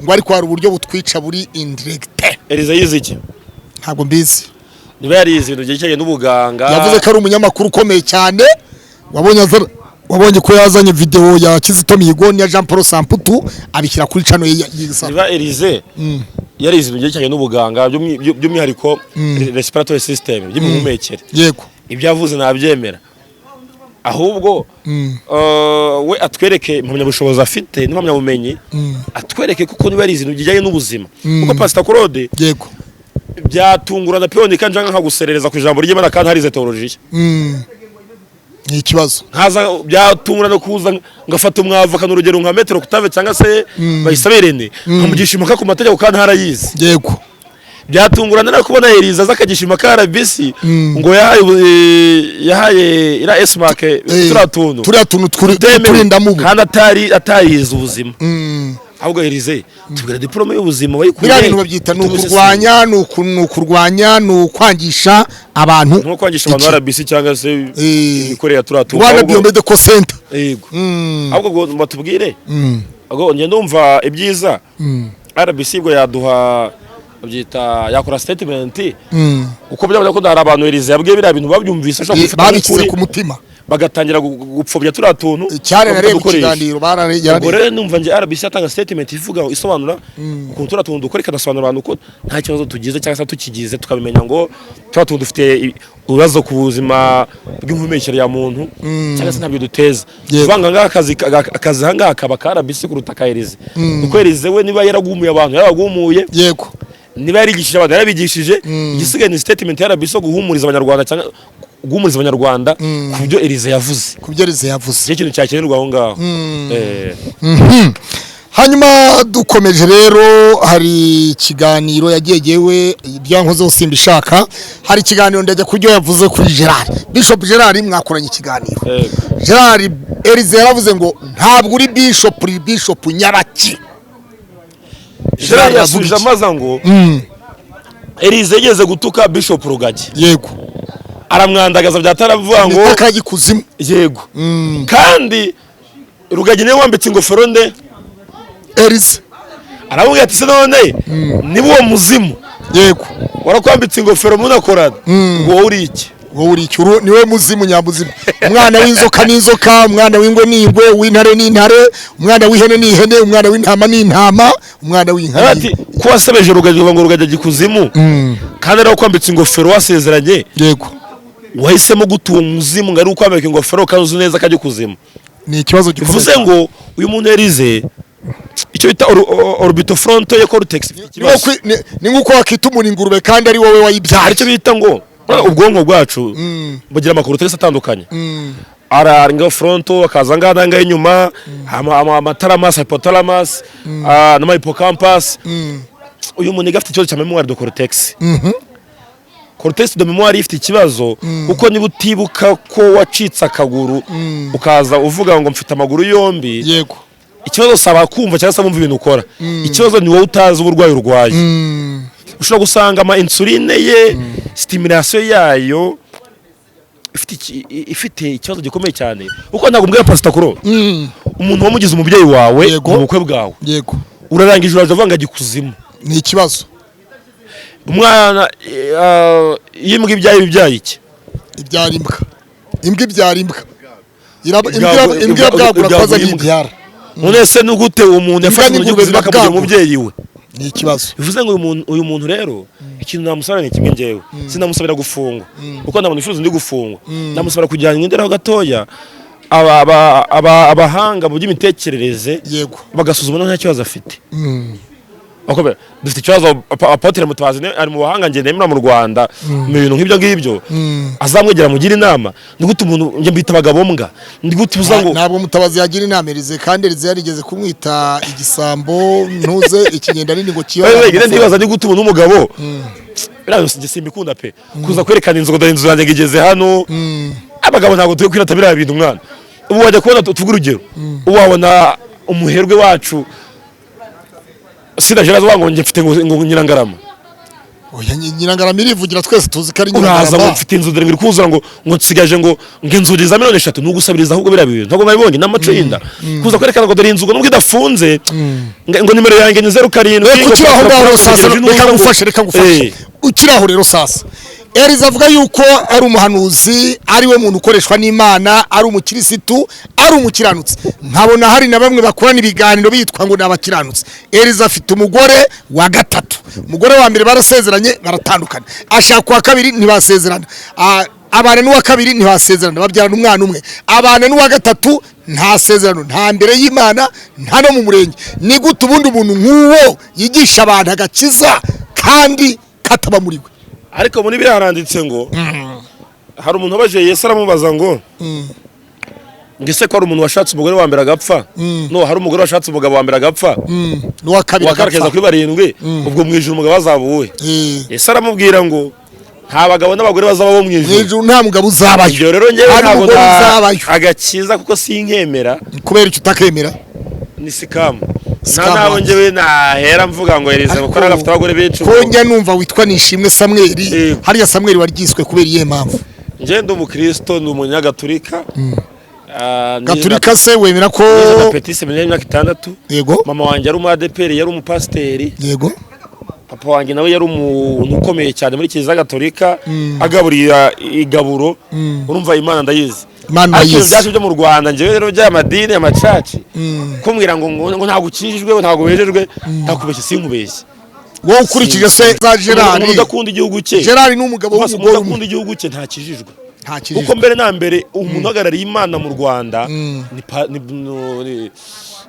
ngo ariko hari uburyo butwica buri indirect. Eliza yize iki? Ntabwo mbizi. Niba yarize ibintu byerekeranye n'ubuganga. Yavuze ko ari umunyamakuru ukomeye cyane. Wabonye ko yazanye video ya Kizito Mihigo n'iya Jean Paul Samputu, abishyira kuri channel ye yisa. Niba Elize yarize ibintu byerekeranye n'ubuganga, by'umwihariko respiratory system, by'imihumekere, ibyo yavuze nabyemera. Ahubwo we atwereke impamyabushobozi afite n'impamyabumenyi, atwereke kuko niba ari ibintu bijyanye n'ubuzima, kuko Pastor Claude, byatungurana pe, njanga nkaguserereza ku ijambo ry'Imana kandi harize teolojiya. Ni ikibazo. Nkaza byatungurana kuza ngafata umwavoka, urugero nka Maître Octave cyangwa se Bayisabe Irene, nkamugisha impaka ku mategeko kandi harayizi. Byatungurana no kubona Eliza aza akagisha impaka RBC ngo yahaye ira S-Mark turiya tuntu Turiya tuntu tutemewe, turindamubu. kandi atari atarize ubuzima. Ahubwo Elize, tubwira diplôme y'ubuzima wayikuye. Biriya bintu babyita ni ukurwanya, ni ukurwanya, ni ukwangisha abantu. Nko kwangisha abantu Iki? RBC cyangwa se imikorere ya turiya tuntu. Rwanda Biomedical Center. Yego, ahubwo ngo batubwire. Ubwo njye ndumva ibyiza RBC ubwo yaduha, babyita yakora statement, uko byabona ko hari abantu Elize yabwiye biriya bintu babyumvise, ashobora kubifata Babishyize nk'ukuri, ku mutima. bagatangira gupfobya turiya tuntu Cyane nareba bakadukoresha. ikiganiro barare. Ubwo rero numva njye RBC yatanga statement ivuga, isobanura ukuntu turiya tuntu dukora, ikanasobanurira abantu ko nta kibazo tugize cyangwa se tukigize, tukamenya ngo turiya tuntu dufite ibibazo ku buzima bw'imihumekere ya muntu cyangwa se ntabyo duteza. Kuvanga ngaha akazi aha ngaha kaba ka RBC kuruta ka Elize, kuko Elize we niba yaragumuye abantu yarabagumuye, niba yarigishije abantu yarabigishije. Igisigaye ni statement ya RBC yo guhumuriza abanyarwanda cyangwa guhumuriza abanyarwanda ku byo Elize yavuze. Ku byo Elize yavuze. Nicyo kintu cyakenerwa aho ngaho. Hanyuma dukomeje rero, hari ikiganiro yagiye, yewe ibyankozeho simbishaka. Hari ikiganiro, ndajya ku byo yavuze kuri Gerard, Bishop Gerard mwakoranye ikiganiro. Yego. Gerard, Elize yaravuze ngo ntabwo uri bishop, uri bishop nyabaki. Gerard yasubije Aravuga iki? amaza ngo Elize yigeze gutuka Bishop Rugagi, aramwandagaza byataravuga ngo Ngo ikuzimu. Yego, kandi Rugagi niwe wambitse ingofero nde? Elize. Aramubwira ati: "Se none niba uwo muzimu warakwambitse ingofero munakorana, ngo wowe uri iki?" Wowe uri iki? Niwe muzimu nyamuzimu. Umwana w'inzoka n'inzoka, umwana w'ingwe n'ingwe, uw'intare n'intare, umwana w'ihene n'ihene, umwana w'intama n'intama, umwana w'inka Ati ko wasebeje Rugagi uvuga ngo Rugagi ajya ikuzimu, kandi ariwe wakwambitse ingofero wasezeranye, wahisemo guta uwo muzimu ngo ari ukwambika ingofero kandi uzi neza ko ajya ikuzimu? Ni ikibazo gikomeye. Bivuze ngo uyu muntu yarize icyo bita orbitofrontal ye cortex ifite Ni ikibazo. Ni nk'uko wakita umuntu ingurube kandi ari wowe wayibyaye. Hari icyo bita ngo ubwonko bwacu bugira ama cortex atandukanye, araringa frontal, akaza ngaha n'ahangaha inyuma, ama thalamus, hypothalamus, n'ama hippocampus. Uyu muntu afite ikibazo cya mémoire de cortex, cortex de mémoire ifite ikibazo, kuko niba utibuka ko wacitse akaguru ukaza uvuga ngo mfite amaguru yombi, ikibazo saba kumva cyangwa se bumva ibintu ukora, ikibazo ni wowe utazi uburwayi urwaye. Ushobora gusanga ama insuline ye, stimulation yayo ifite ikibazo gikomeye cyane, kuko ntabwo mbwira Pastor Kuro, umuntu wamugize umubyeyi wawe mu bukwe bwawe, urarangije uraje avuga ngo ajya ikuzimu. Ni ikibazo. Umwana, iyo imbwa ibyaye ibyaye iki? Ibyara imbwa, imbwa ibyara imbwa. Imbwa irabwagura Ibyagura koza imbwa. ntibyara. None se ni gute uwo muntu yafashe umuntu n'ingurube ikuzimu akamugira zirabwagura. umubyeyi we? Ni ikibazo. Bivuze ngo uyu muntu rero, ikintu namusabira ni kimwe. Njyewe sinamusabira gufungwa, kuko nta muntu wifuza undi gufungwa. Namusabira kujyana inderaho gatoya, abahanga mu by'imitekerereze bagasuzuma nta kibazo afite. Bakomeye. Dufite ikibazo, Apotre Mutabazi ari mu bahanga njye nemera mu Rwanda mu bintu nk'ibyo ngibyo, azamwegera mugire inama. Ni gute umuntu, njye mbita abagabo mbwa, ni gute uza ngo Ntabwo Mutabazi yagira inama Elize, kandi Elize yarigeze kumwita igisambo, ntuze ikinyenda nini ngo kiyo. Wewe wenyine, ndibaza ni gute umuntu w'umugabo, biriya bintu simbikunda pe, kuza kwerekana inzu ngo dore inzu yanjye ngo igeze hano. Abagabo ntabwo turi kwirata biriya bintu. Mwana, ubu wajya kubona, tuvuge urugero, ubu wabona umuherwe wacu Sina Gerard ngo njye mfite ngo Nyirangarama. Oya, Nyirangarama irivugira, twese tuzi ko ari Uraza ngo Nyirangarama. mfite inzu, dore ngo iri kuzura, ngo nsigaje ngo inzugi za miliyoni 3. Ni ugusabiriza ahubwo biriya bintu, ntabwo mwabibonye n'amaco y'inda, kuza kwerekana ngo dore inzu, ngo nubwo idafunze, ngo nimero yanjye ni 07. Reka ngo ukiri aho ngaho rero sasa, ntegereje reka n'uza ngufashe, reka ngufashe. Ukiri aho rero sasa, Elize avuga yuko ari umuhanuzi, ari we muntu ukoreshwa n'Imana, ari umukirisitu, ari umukiranutsi. Nkabona hari na bamwe bakorana ibiganiro bitwa ngo ni abakiranutsi. Elize afite umugore wa gatatu. Umugore wa mbere barasezeranye baratandukana, ashaka uwa kabiri ntibasezerana. Abana n'uwa kabiri ntibasezerana, babyarana umwana umwe. Abana n'uwa gatatu nta sezerano, nta mbere y'Imana, nta no mu murenge. Ni gute ubundi umuntu nk'uwo yigisha abantu agakiza kandi kataba muri we? Ariko muri biriya haranditse ngo hari umuntu wabajije Yesu, aramubaza ngo ese ko hari umuntu washatse umugore wa mbere agapfa, no hari umugore washatse umugabo wa mbere agapfa, n'uwa kabiri uwa kane akageza agapfa. kuri barindwi, ubwo mu ijuru umugabo azaba uwuhe? Yesu aramubwira ngo nta bagabo n'abagore bazaba bo mu Mu ijuru. ijuru nta mugabo uzabayo. Ibyo rero ngewe Nta ntabwo n'umugore uzabayo. Agakiza kuko sinkemera. Kubera icyo utakemera? Ni scam, nta Scam. Ntabwo ngewe nahera mvuga ngo Elize kuko nawe afite abagore benshi. Ko njya numva witwa Nishimwe Samweli? Yego. Hariya Samweli waryiswe kubera iyihe mpamvu? Njye ndi umukristo, ndi umunyagatulika. Gaturika se wemera ko Nize na petit séminaire y'imyaka 6. Mama wanjye yari umu ADPR, yari umupasiteri. Papa wanjye nawe yari umuntu ukomeye cyane muri Kiliziya Gatolika, agaburira igaburo. Urumva Imana ndayizi. Imana Ariko ibintu urayizi. byacu byo mu Rwanda, njyewe rero by'amadini, amacaci, kumbwira ngo ntabwo ukijijwe, ngo ntabwo wejejwe, ntakubeshye, sinkubeshye. Wowe ukurikije se za Gerard? Umuntu udakunda igihugu cye. Gerard ni umugabo Rwose umuntu w'umugore umwe. udakunda igihugu cye ntakijijwe. Ntakijijwe. Kuko mbere na mbere umuntu uhagarariye Imana mu Rwanda ni pa- ni no, ni-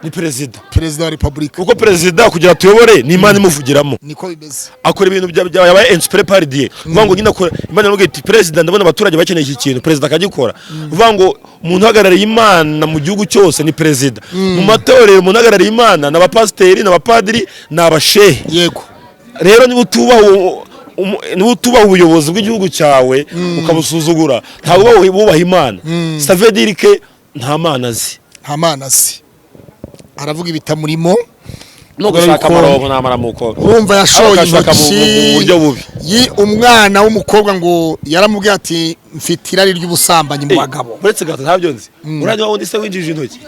ni perezida. Perezida wa Repubulika. Kuko perezida kugira tuyobore ni Imana imuvugiramo. Niko bimeze. Akora ibintu yabaye inspiré par Dieu. Uvuga ngo nyine akora, Imana iramubwira iti: "Perezida, ndabona abaturage bakeneye iki kintu." Perezida akagikora. Uvuga ngo umuntu uhagarariye Imana mu gihugu cyose ni perezida. Mu matorero umuntu uhagarariye Imana ni abapasiteri, ni abapadiri, ni abashehe. Rero niba utubaha ubuyobozi bw'igihugu cyawe, ukabusuzugura, ntabwo uba wubaha Imana. Ça veut dire que nta Mana azi. Nta Mana azi, aravuga ibitamurimo. No Kubera gushaka yuko amaronko n'amaramuko. Urumva yashoye Agashaka intoki mu buryo bubi. Umwana w'umukobwa ngo yaramubwiye ati: "Mfite irari ry'ubusambanyi mu bagabo." Uretse gato, ntabyo nzi. Uranywa wundi se winjije intoki?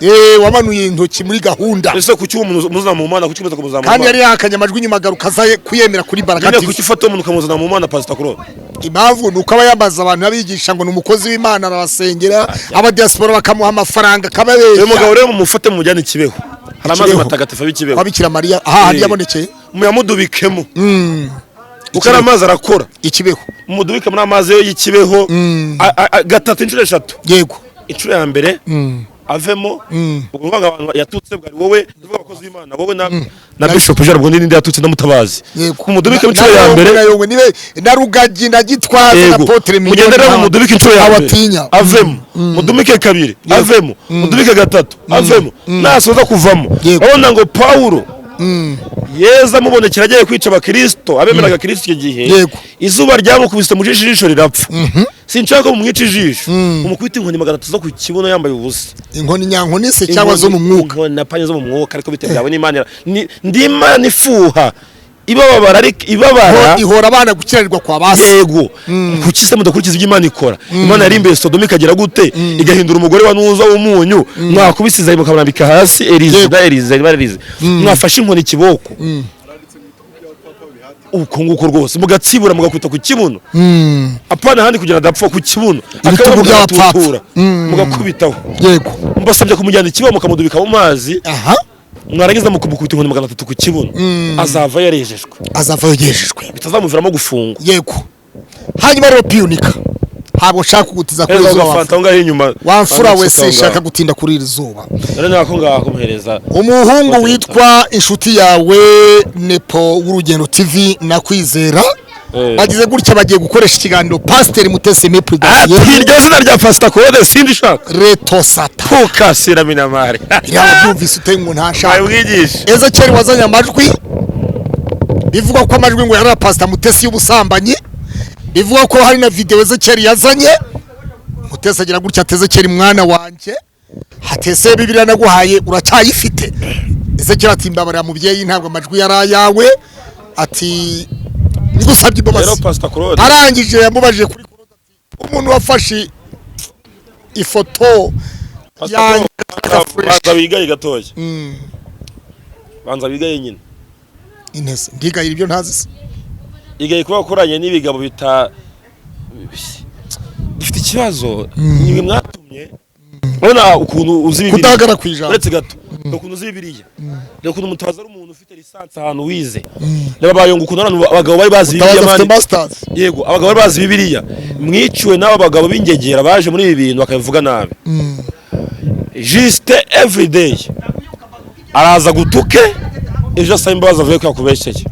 Wamanuye intoki muri gahunda. Ese kuki uwo muntu umuzana mu Mana? Kuki umuzana kumuzana mu Kandi yari Mana? yahakanye amajwi, inyuma agaruka aza kuyemera kuri Baraka Nyine TV. kuki ufata umuntu ukamuzana mu Mana, Pastor Claude? Impamvu ni uko aba yamaze abantu abigisha ngo ni umukozi w'Imana, arabasengera, abadiaspora bakamuha amafaranga, akababeshya. Uyu mugabo rero mumufate mumujyane i Kibeho, hari amazi Kibeho. matagatifu ab'i Kibeho. Kwa Bikira Mariya ahandi yabonekeye. Muyamudubikemo kuko ari amazi arakora. Ikibeho. Mumudubike muri amazi yo y'ikibeho gatatu, inshuro eshatu. Inshuro ya mbere avemo. Ubwo ngo abantu yatutse bwari wowe, ndavuga abakozi b'Imana, wowe na Bishop Gerard, ubwo n'indi yatutse ndamutabazi. Mumudubike inshuro ya mbere. Na Yongwe nibe na Rugagi na Gitwaza na Apotre Mignonne. Mugendere, mumudubike inshuro ya mbere Abatinya. avemo, mudumike kabiri avemo, mudubike gatatu avemo. Nasoza kuvamo, urabona ngo Pawulo Yeza amubonekera agiye kwica abakirisito, abemeraga Kirisito icyo gihe, izuba ryamukubise mu jisho, ijisho rirapfa. Sinshaka ko mumwica ijisho, mumukubita inkoni 300 zo ku kibuno yambaye ubusa. Inkoni nyankoni se cyangwa zo mu mwuka? Inkoni na panye zo mu mwuka, ariko bitewe byawe n'Imana. Ndi Imana ifuha, ibababara, ariko ibabara. Ihora abana gukiranirwa kwa basi. Yego. Kuki se mudakurikiza ibyo Imana ikora? Imana yarimbuye Sodoma ikagira gute, igahindura umugore wa Nuza w'umunyu. Mwakubisiza mukamurambika hasi Elize da Elize niba ari Elize, mwafashe inkoni ikiboko uko nguko rwose, mugatsibura, mugakubita ku kibuno, apana ahandi kugira adapfa, ku kibuno. Ibitugu Akaboko by'abapfapfa. mugatutura, mugakubitaho. Mbasabye kumujyana ikibuno, mukamudubika mu mazi, mwarangiza mukamukubita inkoni 300 ku kibuno, azava yarejejwe. Azava yogejejwe. Bitazamuviramo gufungwa. Yego. Hanyuma rero piyunika, ntabwo nshaka kugutiza kuri Heza iri zuba. agafanta aho ngaho inyuma. Wamfura Wamfura wese aho ngaho. nshaka gutinda kuri iri zuba. Rero nako ngaho kumuhereza. Umuhungu witwa inshuti yawe Nepo w'Urugendo TV na Kwizera bagize gutya, bagiye gukoresha ikiganiro Pasiteri Mutesi Ati Mepridasiye. Iryo zina rya Pastor Claude sindi shaka. Reto sata. Pukasira minamari. Yaba byumvise ute ngo ntashaka? Ayumwigisha. Ezekiyeli wazanye amajwi, bivugwa ko amajwi ngo yari aya Pasita Mutesi y'ubusambanyi, bivugwa ko hari na videwo Ezekiyeli yazanye. Mutesi agira gutya ati: "Ezekiyeli mwana wanjye," hatese: "Bibiliya naguhaye uracyayifite?" Ezekiyeli ati: "Mbabarira mubyeyi, ntabwo amajwi yari ayawe," ati: "Ngusabye Rero imbabazi." Pastor Claude Arangije yamubajije kuri Claude ati: "Umuntu wafashe ifoto Pastor yanjye Claude, banza wigaye gatoya. Banza wigaye nyine. Intese ndigayira ibyo ntazi se? Igaye kuba wakoranye n'ibigabo bita dufite ikibazo, nimwe mwatumye urabona ukuntu uzi Bibiliya. Kudahagara ku ijambo. Uretse gato. Reba ukuntu uzi Bibiliya, reba ukuntu Mutabazi ari umuntu ufite licence ahantu wize, reba Bayonga ukuntu ari abagabo bari bazi Mutabazi Bibiliya. afite Man. masters. Yego, abagabo bari bazi Bibiliya mwiciwe n'aba bagabo b'ingegera baje muri ibi bintu bakabivuga nabi. Juste everyday araza gutuke, ejo asaba imbabazi avuye ko yakubeshyeye,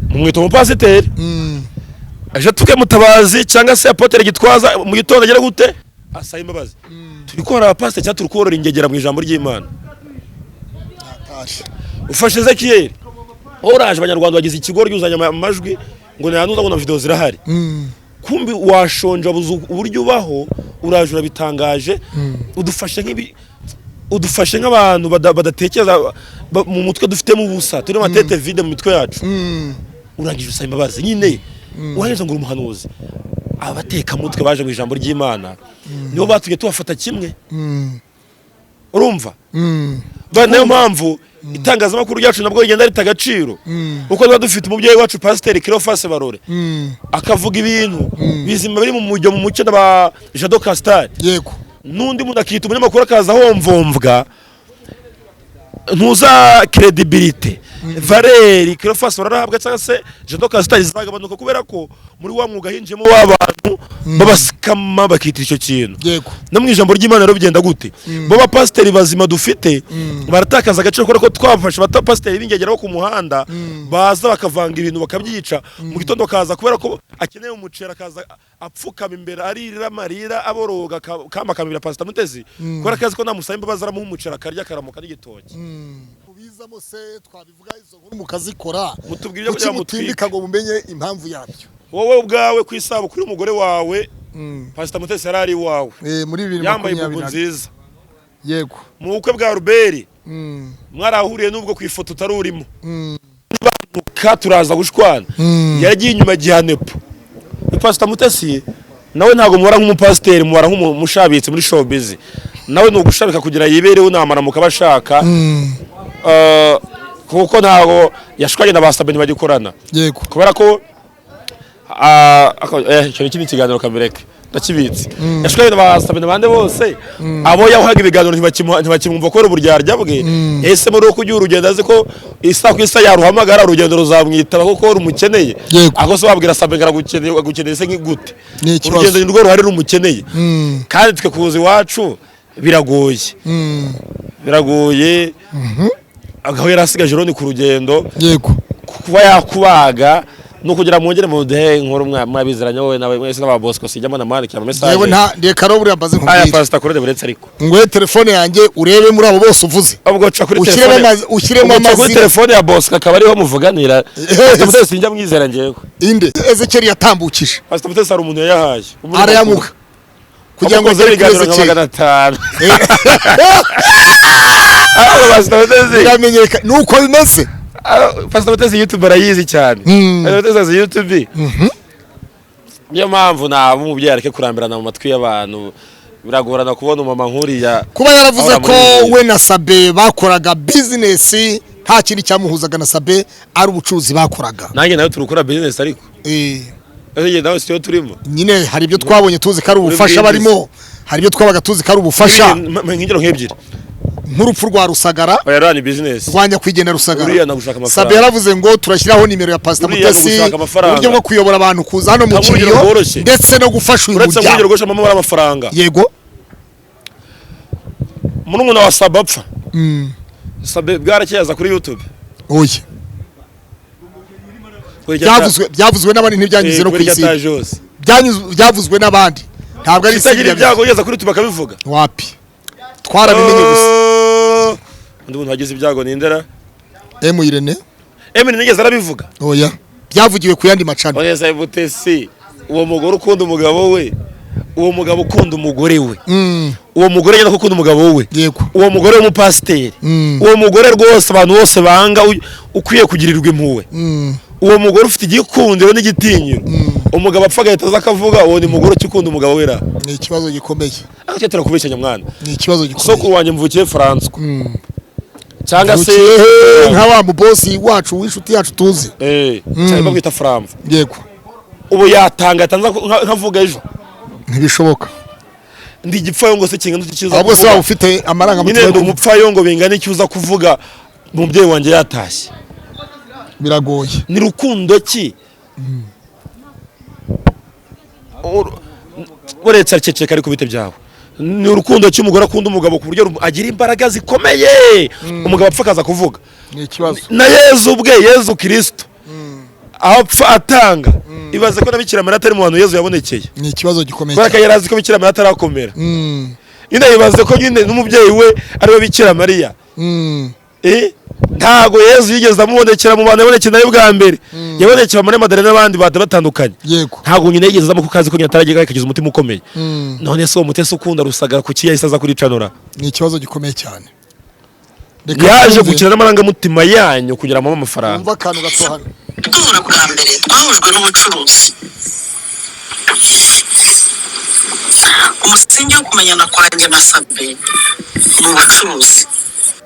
mumwita umupasiteri. Ejo atuke Mutabazi cyangwa se Apôtre Gitwaza, mu gitondo agera gute? Asaba imbabazi. Turi korora abapasiteri cyangwa turi korora ingegera mu ijambo ry'Imana? Ufashe Ezekiyeli, wowe uraje, Abanyarwanda bagize ikigoryi, uzanye amajwi ngo ntanuza, ngo na video zirahari. Kumbi washonje, wabuze uburyo ubaho, uraje urabitangaje. Udufashe nk'ibi, udufashe nk'abantu badatekereza, mu mutwe dufitemo ubusa, turi amatete vide mu mitwe yacu. Urangije usaba imbabazi nyine, urangije ngo uri umuhanuzi. Abatekamutwe baje mu ijambo ry'Imana nibo batumye tubafata kimwe. Urumva? Niyo mpamvu itangazamakuru ryacu nabwo rigenda rita agaciro, kuko tuba dufite umubyeyi wacu Pasiteri Cleophas Barore, akavuga ibintu bizima biri mu mujyo mu mucyo na ba Jado Castar, n'undi muntu akita umunyamakuru akaza ahomvomvwa. Ntuza crédibilité, valeur Cleophas Barore ahabwa cyangwa se Jado Castar izagabanuka, kubera ko muri wa mwuga hinjiyemo wa bantu b'abasikama bakita icyo kintu. No mu ijambo ry'Imana rero bigenda gute? Bo bapasiteri bazima dufite baratakaza agaciro kubera ko twafashe abapasiteri b'ingegera bo ku muhanda, baza bakavanga ibintu bakabyica. Mu gitondo bakaza kubera ko akeneye umuceri, akaza apfukama imbere, aririra amarira, aboroga, kamba akamira Pasita Mutesi, kubera ko azi ko namusaba imbabazi aramuha umuceri akarya, akaramuka n'igitoki. Ubizamo se twabivuga, izo nkuru mukazikora? Mutubwire ibyo Kuki kugira ngo mutwike. mutimbika ngo mumenye impamvu yabyo? Wowe ubwawe ku isabukuru y'umugore wawe, Pasita Mutesi yari ari iwawe, Muri bibiri yambaye makumyabiri ibubu nziza. Mu bukwe bwa Ruberi mwarahuriye, n'ubwo ku ifoto utari urimo. Ka turaza gushwana, yaragiye inyuma gihanepo. Pasita Mutesi nawe ntabwo mubara nk'umupasiteri, mubara nk'umushabitsi muri showbiz. Nawe ni ugushabika kugira yibereho, namaramuka abashaka. Kuko ntabwo yashwanye na ba Sabin, ntibagikorana, kubera ko icyo ni ikindi kiganiro, kabireke ndakibitse. Yashwanye na ba Sabin, abandi bose abo yahaga ibiganiro ntibakimwumva kubera uburyarya bwe. Yahisemo rero kujya urugendo azi ko isa ku isa yaruhamagara, urugendo ruzamwitaba kuko rumukeneye. Ako se wabwira Sabin ngo aragukeneye, agukeneye se nk'igute? Ni ikibazo. Urugendo ni rwo ruhari rumukeneye. Kandi twe kuza iwacu biragoye, biragoye. Aho yari asigaje roni ku rugendo, kuba yakubaga no kugira mwongere muduhe inkuru mwabiziranye, wowe nawe mwese n'aba Bosco. Sijya mbona mwandikira ama message. Yewe, nta reka rero, buriya mbaze Aya nkubwire. Pastor Claude, buretse ariko. Nguhe telefone yanjye urebe muri abo bose uvuze. Ubwo ca kuri Ushyiremo telefone, ushyiremo ubwo ca kuri amazina. telefone ya Bosco akaba ariho muvuganira. Pastor Mutesi sinjya mwizera njyewe. Inde Ezekiel yatambukije? Pastor Mutesi hari umuntu yayahaye. Arayamuha kugira ngo amukoze agere kuri ibiganiro nka Ezekiel. 500. Ariko Pastor Mutesi Biramenyekana nuko bimeze. Pastor Mutesi YouTube arayizi cyane. Pastor Mutesi azi YouTube. Niyo mpamvu naba umubyeyi areke kurambirana mu matwi y'abantu. Biragorana kubona umumama nk'uriya Kuba yaravuze ahora ko muri ibi. we na Sabe bakoraga business, nta kindi cyamuhuzaga na Sabe ari ubucuruzi bakoraga. Nanjye nawe turi gukora business ariko. Ese njye nawe siyo turimo? Nyine hari ibyo twabonye tuzi ko ari ubufasha business. barimo, hari ibyo twabaga tuzi ko ari ubufasha. Nk'ingero nk'ebyiri. Nk'urupfu rwa Rusagara. Oya, rani business. Rwa nyakwigendera Rusagara. Uriya nagushaka amafaranga. Sabe yaravuze ngo turashyiraho nimero ya Pastor Uriya Mutesi, nagushaka amafaranga. uburyo bwo kuyobora abantu kuza hano mu Ntabwo urugero kiriyo rworoshye. ndetse no gufasha uyu Uretse nk'urugero muryango. rworoshye, mama amafaranga. Murumuna wa Sabe apfa, Sabe bwarakeye aza kuri YouTube? Oya. Byavuzwe n'abandi, ntibyanyuze no ku Kuri isi. ataje hose. Byavuzwe n'abandi, ntabwo ari isi. Itagira ibyago ugeze kuri YouTube akabivuga. Wapi, twarabimenye gusa. Oh, undi muntu wagize ibyago ni Ndera. M Irene. Emily nigeze arabivuga? Oya, byavugiwe ku yandi macano. Oneza Mutesi, uwo mugore ukunda umugabo we, uwo mugabo ukunda umugore we, uwo mugore nyine ukunda umugabo we, uwo mugore w'umupasiteri, uwo mugore rwose abantu bose banga, ukwiye kugirirwa impuhwe, uwo mugore ufite igikundiro n'igitinyiro, umugabo apfa agahita aza akavuga, uwo ni mugore ukikunda umugabo we ra? Ni ikibazo gikomeye. Ariko turakubeshyanya mwana. Ni ikibazo gikomeye. Sokuru wanjye mvukiye François cyangwa se Mvukiye he, nka wa mubosi wacu w'inshuti yacu tuzi. Cyangwa bamwita Framva. Ubu yatanga atanza nkavuga ejo. Ntibishoboka. Ndi igipfayongo se kingana iki uza Ahubwo se kuvuga? waba ufite Nyine amarangamutima ndi yo umupfayongo bingana iki uza kuvuga umubyeyi wanjye yatashye? Biragoye. Ni rukundo ki? Uretse ariceceka, ariko bite byawe? Ni urukundo ki umugore akunda umugabo ku buryo agira imbaraga zikomeye, umugabo apfa akaza kuvuga? Ni ikibazo. Na Yezu ubwe, Yezu Kirisito, apfa atanga. Ibaze ko na Bikira Mariya atari mu bantu Yezu yabonekeye. Ni ikibazo gikomeye Kubera ko cyane. yari azi ko Bikira Mariya atarakomera. Nyine yibaze ko nyine n'umubyeyi we ariwe Bikira Mariya. Ntago Yezu yigeze amubonekera mu bantu yabonekeye nawe bwa mbere. Yabonekeye muri Madarena n'abandi bata batandukanye. Ntago nyine yigeze azamo kuko azi ko nyine ataragera akagize umutima ukomeye. None se uwo Mutesi ukunda Rusagara, kuki yahise aza kuricanura? Ni ikibazo gikomeye cyane. Reka Yaje twumve. gukina n'amarangamutima yanyu kugira ngo amafaranga. Wumve akantu gato hano. Duhura bwa mbere twahujwe n'ubucuruzi. Umusingi wo kumenyana kwanjye na Sabe ni ubucuruzi.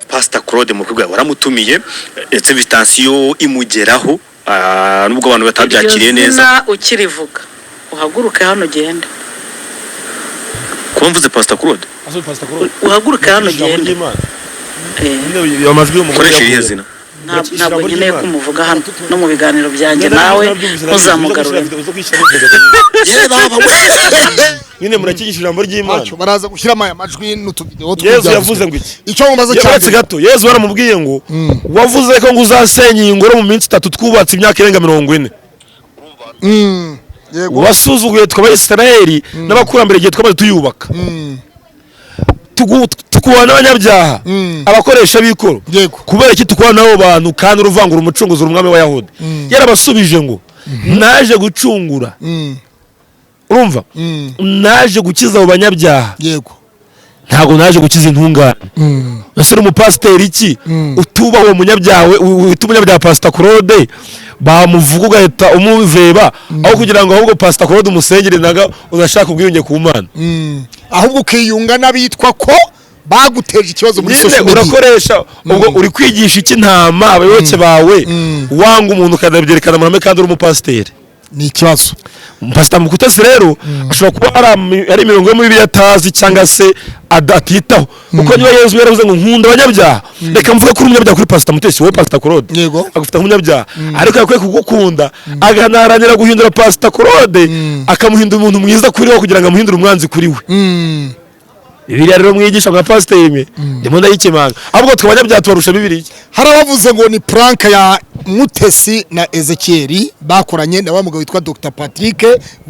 Pastor Claude mu rwego waramutumiye, ndetse invitation imugeraho, nubwo abantu batabyakiriye Iryo neza. zina ukirivuga uhaguruke hano ugende. Kuba mvuze Pastor Claude? Uhaguruke hano ugende. Amajwi y'umugore Koresha irihe yavuye. zina? Ntabwo nkeneye ko umuvuga hano no mu biganiro byanjye nawe ntuzamugarure. Ye baba we! Nyine murakigisha ijambo ry'Imana. Ntacyo, baraza gushyiramo aya majwi n'utuvidewo. Yezu yavuze ngo iki? Icyo mubaza Uretse cyane. gato, Yezu baramubwiye ngo wavuze ko ngo uzasenya iyi ngoro mu minsi 3 twubatse imyaka irenga 40. Yego. Wasuzuguye twe Abayisiraheli n'abakurambere igihe twamaze tuyubaka. Tukubana n'abanyabyaha, abakoresha b'ikoro. Kubera iki tukubana n'abo bantu kandi uruvangura umucunguzi, umwami w'Abayahudi? Yarabasubije ngo naje gucungura. Urumva? Naje gukiza abo banyabyaha. Ntabwo naje gukiza intungane. Ese uri umupasiteri iki utubaha uwo munyabyaha wita umunyabyaha Pasita Claude, bamuvuga ugahita umuveba, aho kugira ngo ahubwo Pasita Claude umusengere naga unashaka ubwiyunge ku Mana? Ahubwo ukiyunga n'abitwa ko baguteje ikibazo muri Nyine social media. urakoresha ubwo uri kwigisha iki ntama, abayoboke bawe, wanga umuntu ukanabyerekana mu ruhame kandi uri umupasiteri? Ni ikibazo. Pasita Mukutesi rero ashobora kuba ari imirongo yo muri Bibiliya atazi cyangwa se atitaho, kuko niba Yezu yaravuze ngo nkunda abanyabyaha, reka mvuge ko uri umunyabyaha kuri Pasita Mutesi, wowe Pasita Claude agufata nk'umunyabyaha, ariko yakwiye kugukunda aganaharanira guhindura Pasita Claude, akamuhindura umuntu mwiza kuri we kugira ngo amuhindure umwanzi kuri we. Bibiliya rero mwigisha nka pasiteri mwe ndimo ndayikemanga, ahubwo twe abanyabyaha tubarusha Bibiliya. Hari abavuze ngo ni prank ya Mutesi na Ezekiel bakoranye na wa mugabo witwa Dr Patrick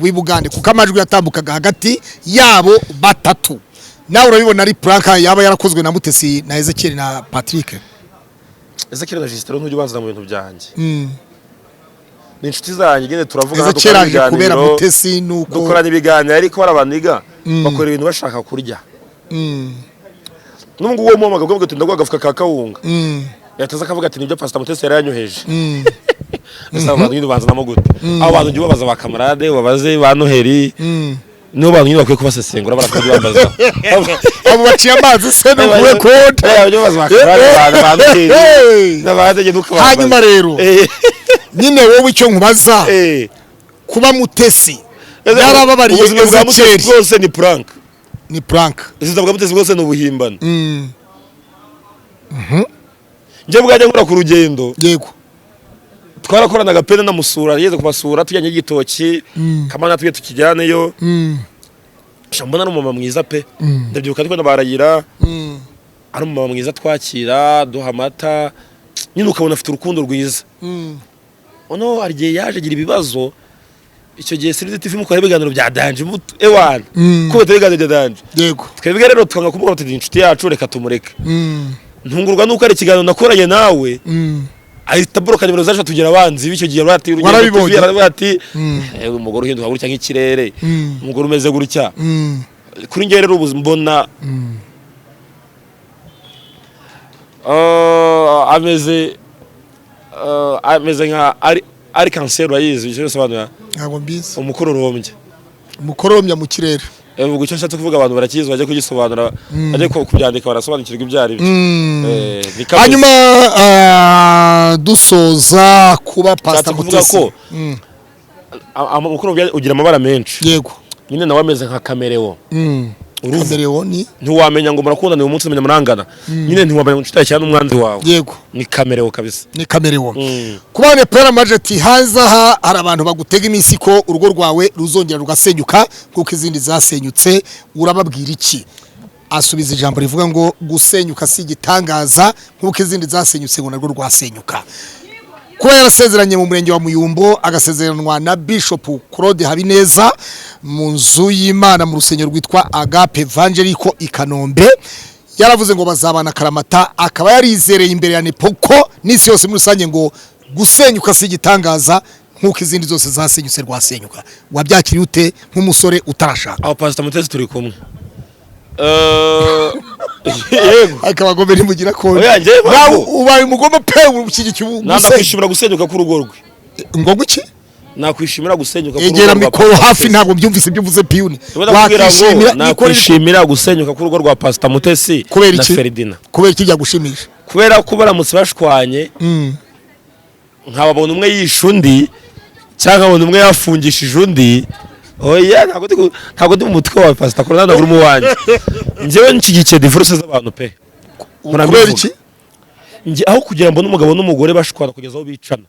w'i Bugande, kuko amajwi yatambukaga hagati yabo batatu. Nawe urabibona ari prank yaba yarakozwe na Mutesi na Ezekiel na Patrick? Ezekiel na Justin ntujya ubanza mu bintu byanjye. Ni inshuti zanjye nyine, turavuga, Ezekiel dukorana aje kubera ibiganiro. Mutesi nuko Dukorana ibiganiro, ariko bari abaniga bakora ibintu bashaka kurya. N'ubwo uwo muhamagara ubwo ati ndaguha agafuka ka kawunga, yahita akavuga ati nibyo Pastor Mutesi yari yanyoheje. Ese abo bantu nyine ubanzanamo gute? Abo bantu ujya ubabaza ba kamarade, ubabaze ba Noheli, nibo bantu nyine bakwiye kubasesengura, barakajya bambaza. Abo baciye amazi se ni ukuwe kode? Ujya ubaza ba kamarade, ba Noheli Hey! n'abandi ntukababaze. Hanyuma rero nyine wowe icyo nkubaza, kuba Mutesi yarababariye Ubuzima bwa Mutesi Ezekiel bwose ni prank. Ni prank. Ubuzima bwa Mutesi bwose ni ubuhimbano. Njye bwajya nkora ku rugendo. Twarakoranaga pe, namusura, yigeze kubasura tujyanye igitoki kamana tujye tukijyaneyo. Sha mbona ari umumama mwiza pe. Ndabyibuka ariko baragira ari umumama mwiza, twakira, duha amata, nyine ukabona afite urukundo rwiza. Ono hari igihe yaje agira ibibazo. Icyo gihe Sirizi TV mukora ibiganiro bya danger ewana, kubita ibiganiro bya danger. Twebwe rero twanga kumubwira tuti inshuti yacu reka tumureke. Ntungurwa nuko ari ikiganiro nakoranye nawe ahita aboroka nimero zacu tugira abanzi b'icyo gihe bati Urugendo Warabibonye? TV aravuga ati "Eh, umugore uhinduka gutya nk'ikirere, umugore umeze gutya." Kuri njye rero ubuzima mbona ameze nka ari kanseri, urayizi icyo bisobanura? Ntabwo mbizi. Umukororombya. Umukororombya mu kirere. Ubwo icyo nshatse kuvuga abantu barakizi, bajya kugisobanura, bajya kubyandika barasobanukirwa ibyo ari byo. Ni kameze. Hanyuma dusoza, kuba Nshatse Pastor kuvuga Mutesi ko umukororombya ugira amabara menshi. Nyine nawe ameze nka kamereo. Uruvu. Kamerewoni. Ntiwamenya ngo murakundana uyu munsi, umenya murangana nyine, ntiwamenya ngo inshuti yawe cyangwa n'umwanzi wawe. Ni kamerewo kabisa. Ni kamerewoni. Kuba Nepera Majeti hanze aha hari abantu bagutega iminsi ko urugo rwawe ruzongera rugasenyuka kuko izindi zasenyutse, urababwira iki? Asubiza ijambo rivuga ngo gusenyuka si igitangaza, nk'uko izindi zasenyutse ngo narwo rwasenyuka. Kuba yarasezeranye mu murenge wa Muyumbo, agasezeranwa na Bishop Claude Habineza mu nzu y'Imana, mu rusengero rwitwa Agape Evangelico i Kanombe, yaravuze ngo bazabana karamata, akaba yarizereye imbere ya Nepoko n'isi yose muri rusange ngo gusenyuka si igitangaza, nk'uko izindi zose zasenyutse rwasenyuka. Wabyakiriye ute nk'umusore utarashaka? Aho Pastor Mutesi turi kumwe. Yego. Ariko abagome ntimugira konti. Oya, njyewe Nawe mpamvu- ubaye umugome pe, ushyigikiye gusenyuka. Nakwishimira gusenyuka k'urugo rwe. Ngo guki? Nakwishimira gusenyuka k'urugo Egera rwa mikoro Pastor hafi. Mutesi. Ntabwo mbyumvise ibyo uvuze, piyuni. Ndakubwira ngo Wakwishimira nikorere. nakwishimira gusenyuka k'urugo rwa Pastor Mutesi Kubera na iki? Ferdinand. Kubera iki byagushimisha? Kubera ko baramutse bashwanye, nkababona umwe yishe undi cyangwa nkabona umwe yafungishije undi, oya, ntabwo ndi mu mutwe wawe Pastor Corona, ntabwo uri mu wanjye. Njyewe nshyigikiye divorce z'abantu pe. Kubera Murabivuga. iki? Njye aho kugira ngo n'umugabo n'umugore bashwana kugeza aho bicana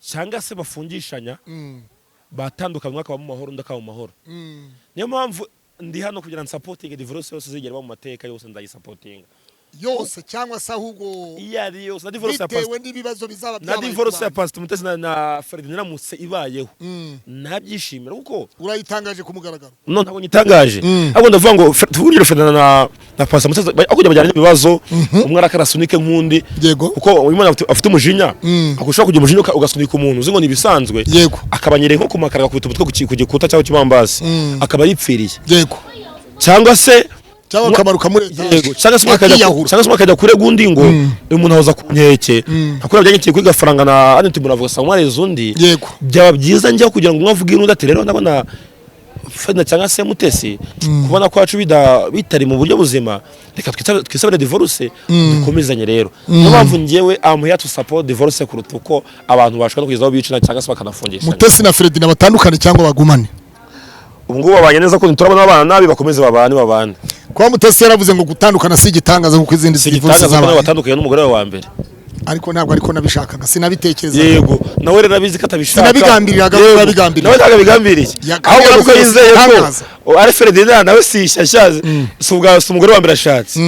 cyangwa se bafungishanya, batandukanye, umwe akaba mu mahoro, undi akaba mu mahoro. Niyo mpamvu ndi hano kugira ngo nsapotinge divorce yose zigera mu mateka yose, ndayisapotinga. Yose cyangwa se ahubwo Iyo ari yose, na divorce ya bitewe Pastor n'ibibazo bizaba na byabaye ku divorce ya bantu. Pastor Mutesi na Ferdinand iramutse ibayeho, nabyishimira kuko Urayitangaje ku mugaragaro? No, ntabwo nyitangaje, ahubwo ndavuga ngo tuvuge urugero Ferdinand na Pastor Mutesi, aho kugira bajyane ibibazo, umwe arakarasunika nk'undi. Kuko uyu mwana afite umujinya, ushobora kugira umujinya ugasunika umuntu uzi ngo ni ibisanzwe, akabanyereye nko ku makara, agakubita umutwe ku gikuta cyangwa ikibambasi, akaba yipfiriye. Cyangwa se Cyangwa akamanuka muri etaje. Yego, cyangwa se umwe akajya Akiyahura. Cyangwa se umwe akajya kurega undi ngo uyu muntu ahoza ku nkeke, akora byanyerekeye kuri gafaranga na Aneti, muravuga asanga umwareze undi. Byaba byiza njya kugira ngo umwe avuge undi ati: "Rero ndabona Ferdinand cyangwa se Mutesi kubona kwacu bitari mu buryo buzima, reka twisabire divorce dukomezanye." Rero niyo mpamvu njyewe am here to support divorce kuruta uko abantu bashobora kugeza aho bicana cyangwa se bakanafungishanya. Mutesi na Ferdinand batandukane cyangwa bagumane? Ubu ngubu babanye neza, ko turabona babana nabi, bakomeze babane babane. Kuba Mutesi yaravuze ngo gutandukana si igitangaza kuko izindi Si divorce igitangaza ko nawe zabaye. watandukanye n'umugore wawe wa mbere. Ariko ntabwo ariko nabishakaga, sinabitekerezaga. Yego, nawe rero abizi ko atabishaka. Sinabigambiriraga, Yego, nabigambiriye. nawe ntabwo abigambiriye. Kandi Ahubwo nuko yaravuze ngo yizeye ko igitangaza. Ari Ferdinand nawe si ishyashya, si umugore wa mbere ashatse,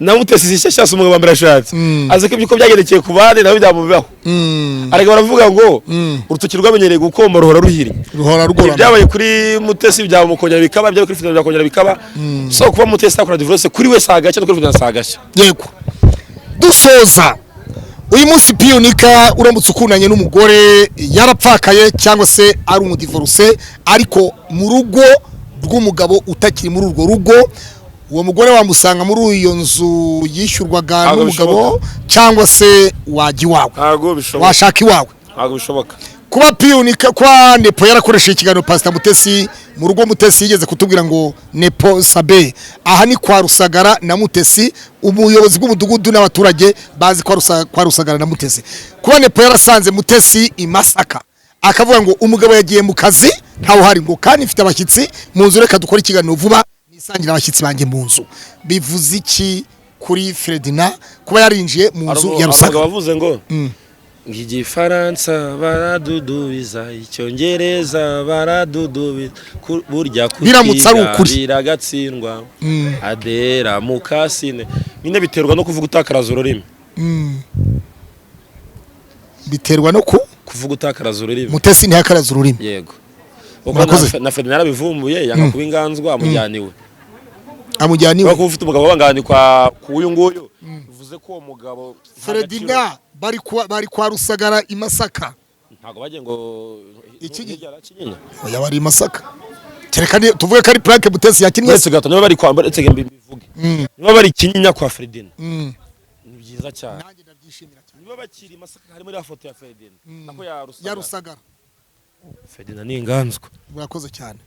na Mutesi si ishyashya, si umugabo wa mbere ashatse. Azi ko ibyo uko byagendekeye ku bandi nawe byamubaho. Ariko baravuga ngo urutoki rwamenyereye gukomba ruhora ruhiriye. Ruhora rugorana. Ibyabaye kuri Mutesi byamukongera bikaba, ibyabaye kuri Ferdinand byakongera bikaba. So kuba Mutesi yakora divorce kuri we si agashya, no kuri Ferdinand si agashya. Yego, dusoza uyu munsi, Piyunika, uramutse ukundanye n'umugore yarapfakaye cyangwa se ari umudivoruse, ariko mu rugo rw'umugabo utakiri muri urwo rugo, uwo mugore wamusanga muri iyo nzu yishyurwaga Ntabwo n'umugabo bishoboka. cyangwa se wajya iwawe? Ntabwo bishoboka. Washaka iwawe? Ntabwo bishoboka. Kuba Piyunika, kuba Nepo yarakoresheje ikiganiro Pastor Mutesi mu rugo, Mutesi yigeze kutubwira ngo Nepo Sabe aha ni kwa Rusagara na Mutesi, ubuyobozi bw'umudugudu n'abaturage bazi kwa Rusagara na Mutesi. Kuba Nepo yarasanze Mutesi i Masaka akavuga ngo umugabo yagiye mu kazi ntawe uhari, ngo kandi mfite abashyitsi mu nzu, reka dukore ikiganiro vuba nisangire abashyitsi banjye mu nzu, bivuze iki kuri Ferdinand kuba yarinjiye mu nzu ya Rusagara? Wavuze ngo igifaransa baradudubiza, icyongereza baradudubiza, burya Biramutse ari kutiga ukuri. biragatsindwa. Adera mukasine nyine biterwa no kuvuga utakaraza ururimi. Biterwa no ku Kuvuga utakaraza ururimi. Mutesi ntiyakaraza ururimi. Yego. Kuko Murakoze. na Ferdinand yarabivumbuye, yanga kuba inganzwa, amujyana iwe. Amujyana iwe. Kubera ko ufite umugabo wabangani kwa ku uyu nguyu, bivuze ko uwo mugabo nta gaciro- Ferdinand bari kwa Rusagara i Masaka. Ntabwo bagiye ngo Iki- hirya ya Kinyinya. Oya, bari i Masaka, kereka tuvuge ko ari prank Mutesi yakinnye. Uretse gato, niba bari kwa, uretse mbivuge, niba bari Kinyinya kwa Ferdinand, ni byiza cyane. Nanjye ndabyishimira cyane. Niba bakiri i Masaka harimo iriya foto ya Ferdinand nako ya Rusagara. Ya Rusagara. Ferdinand ni inganzwa. Murakoze cyane.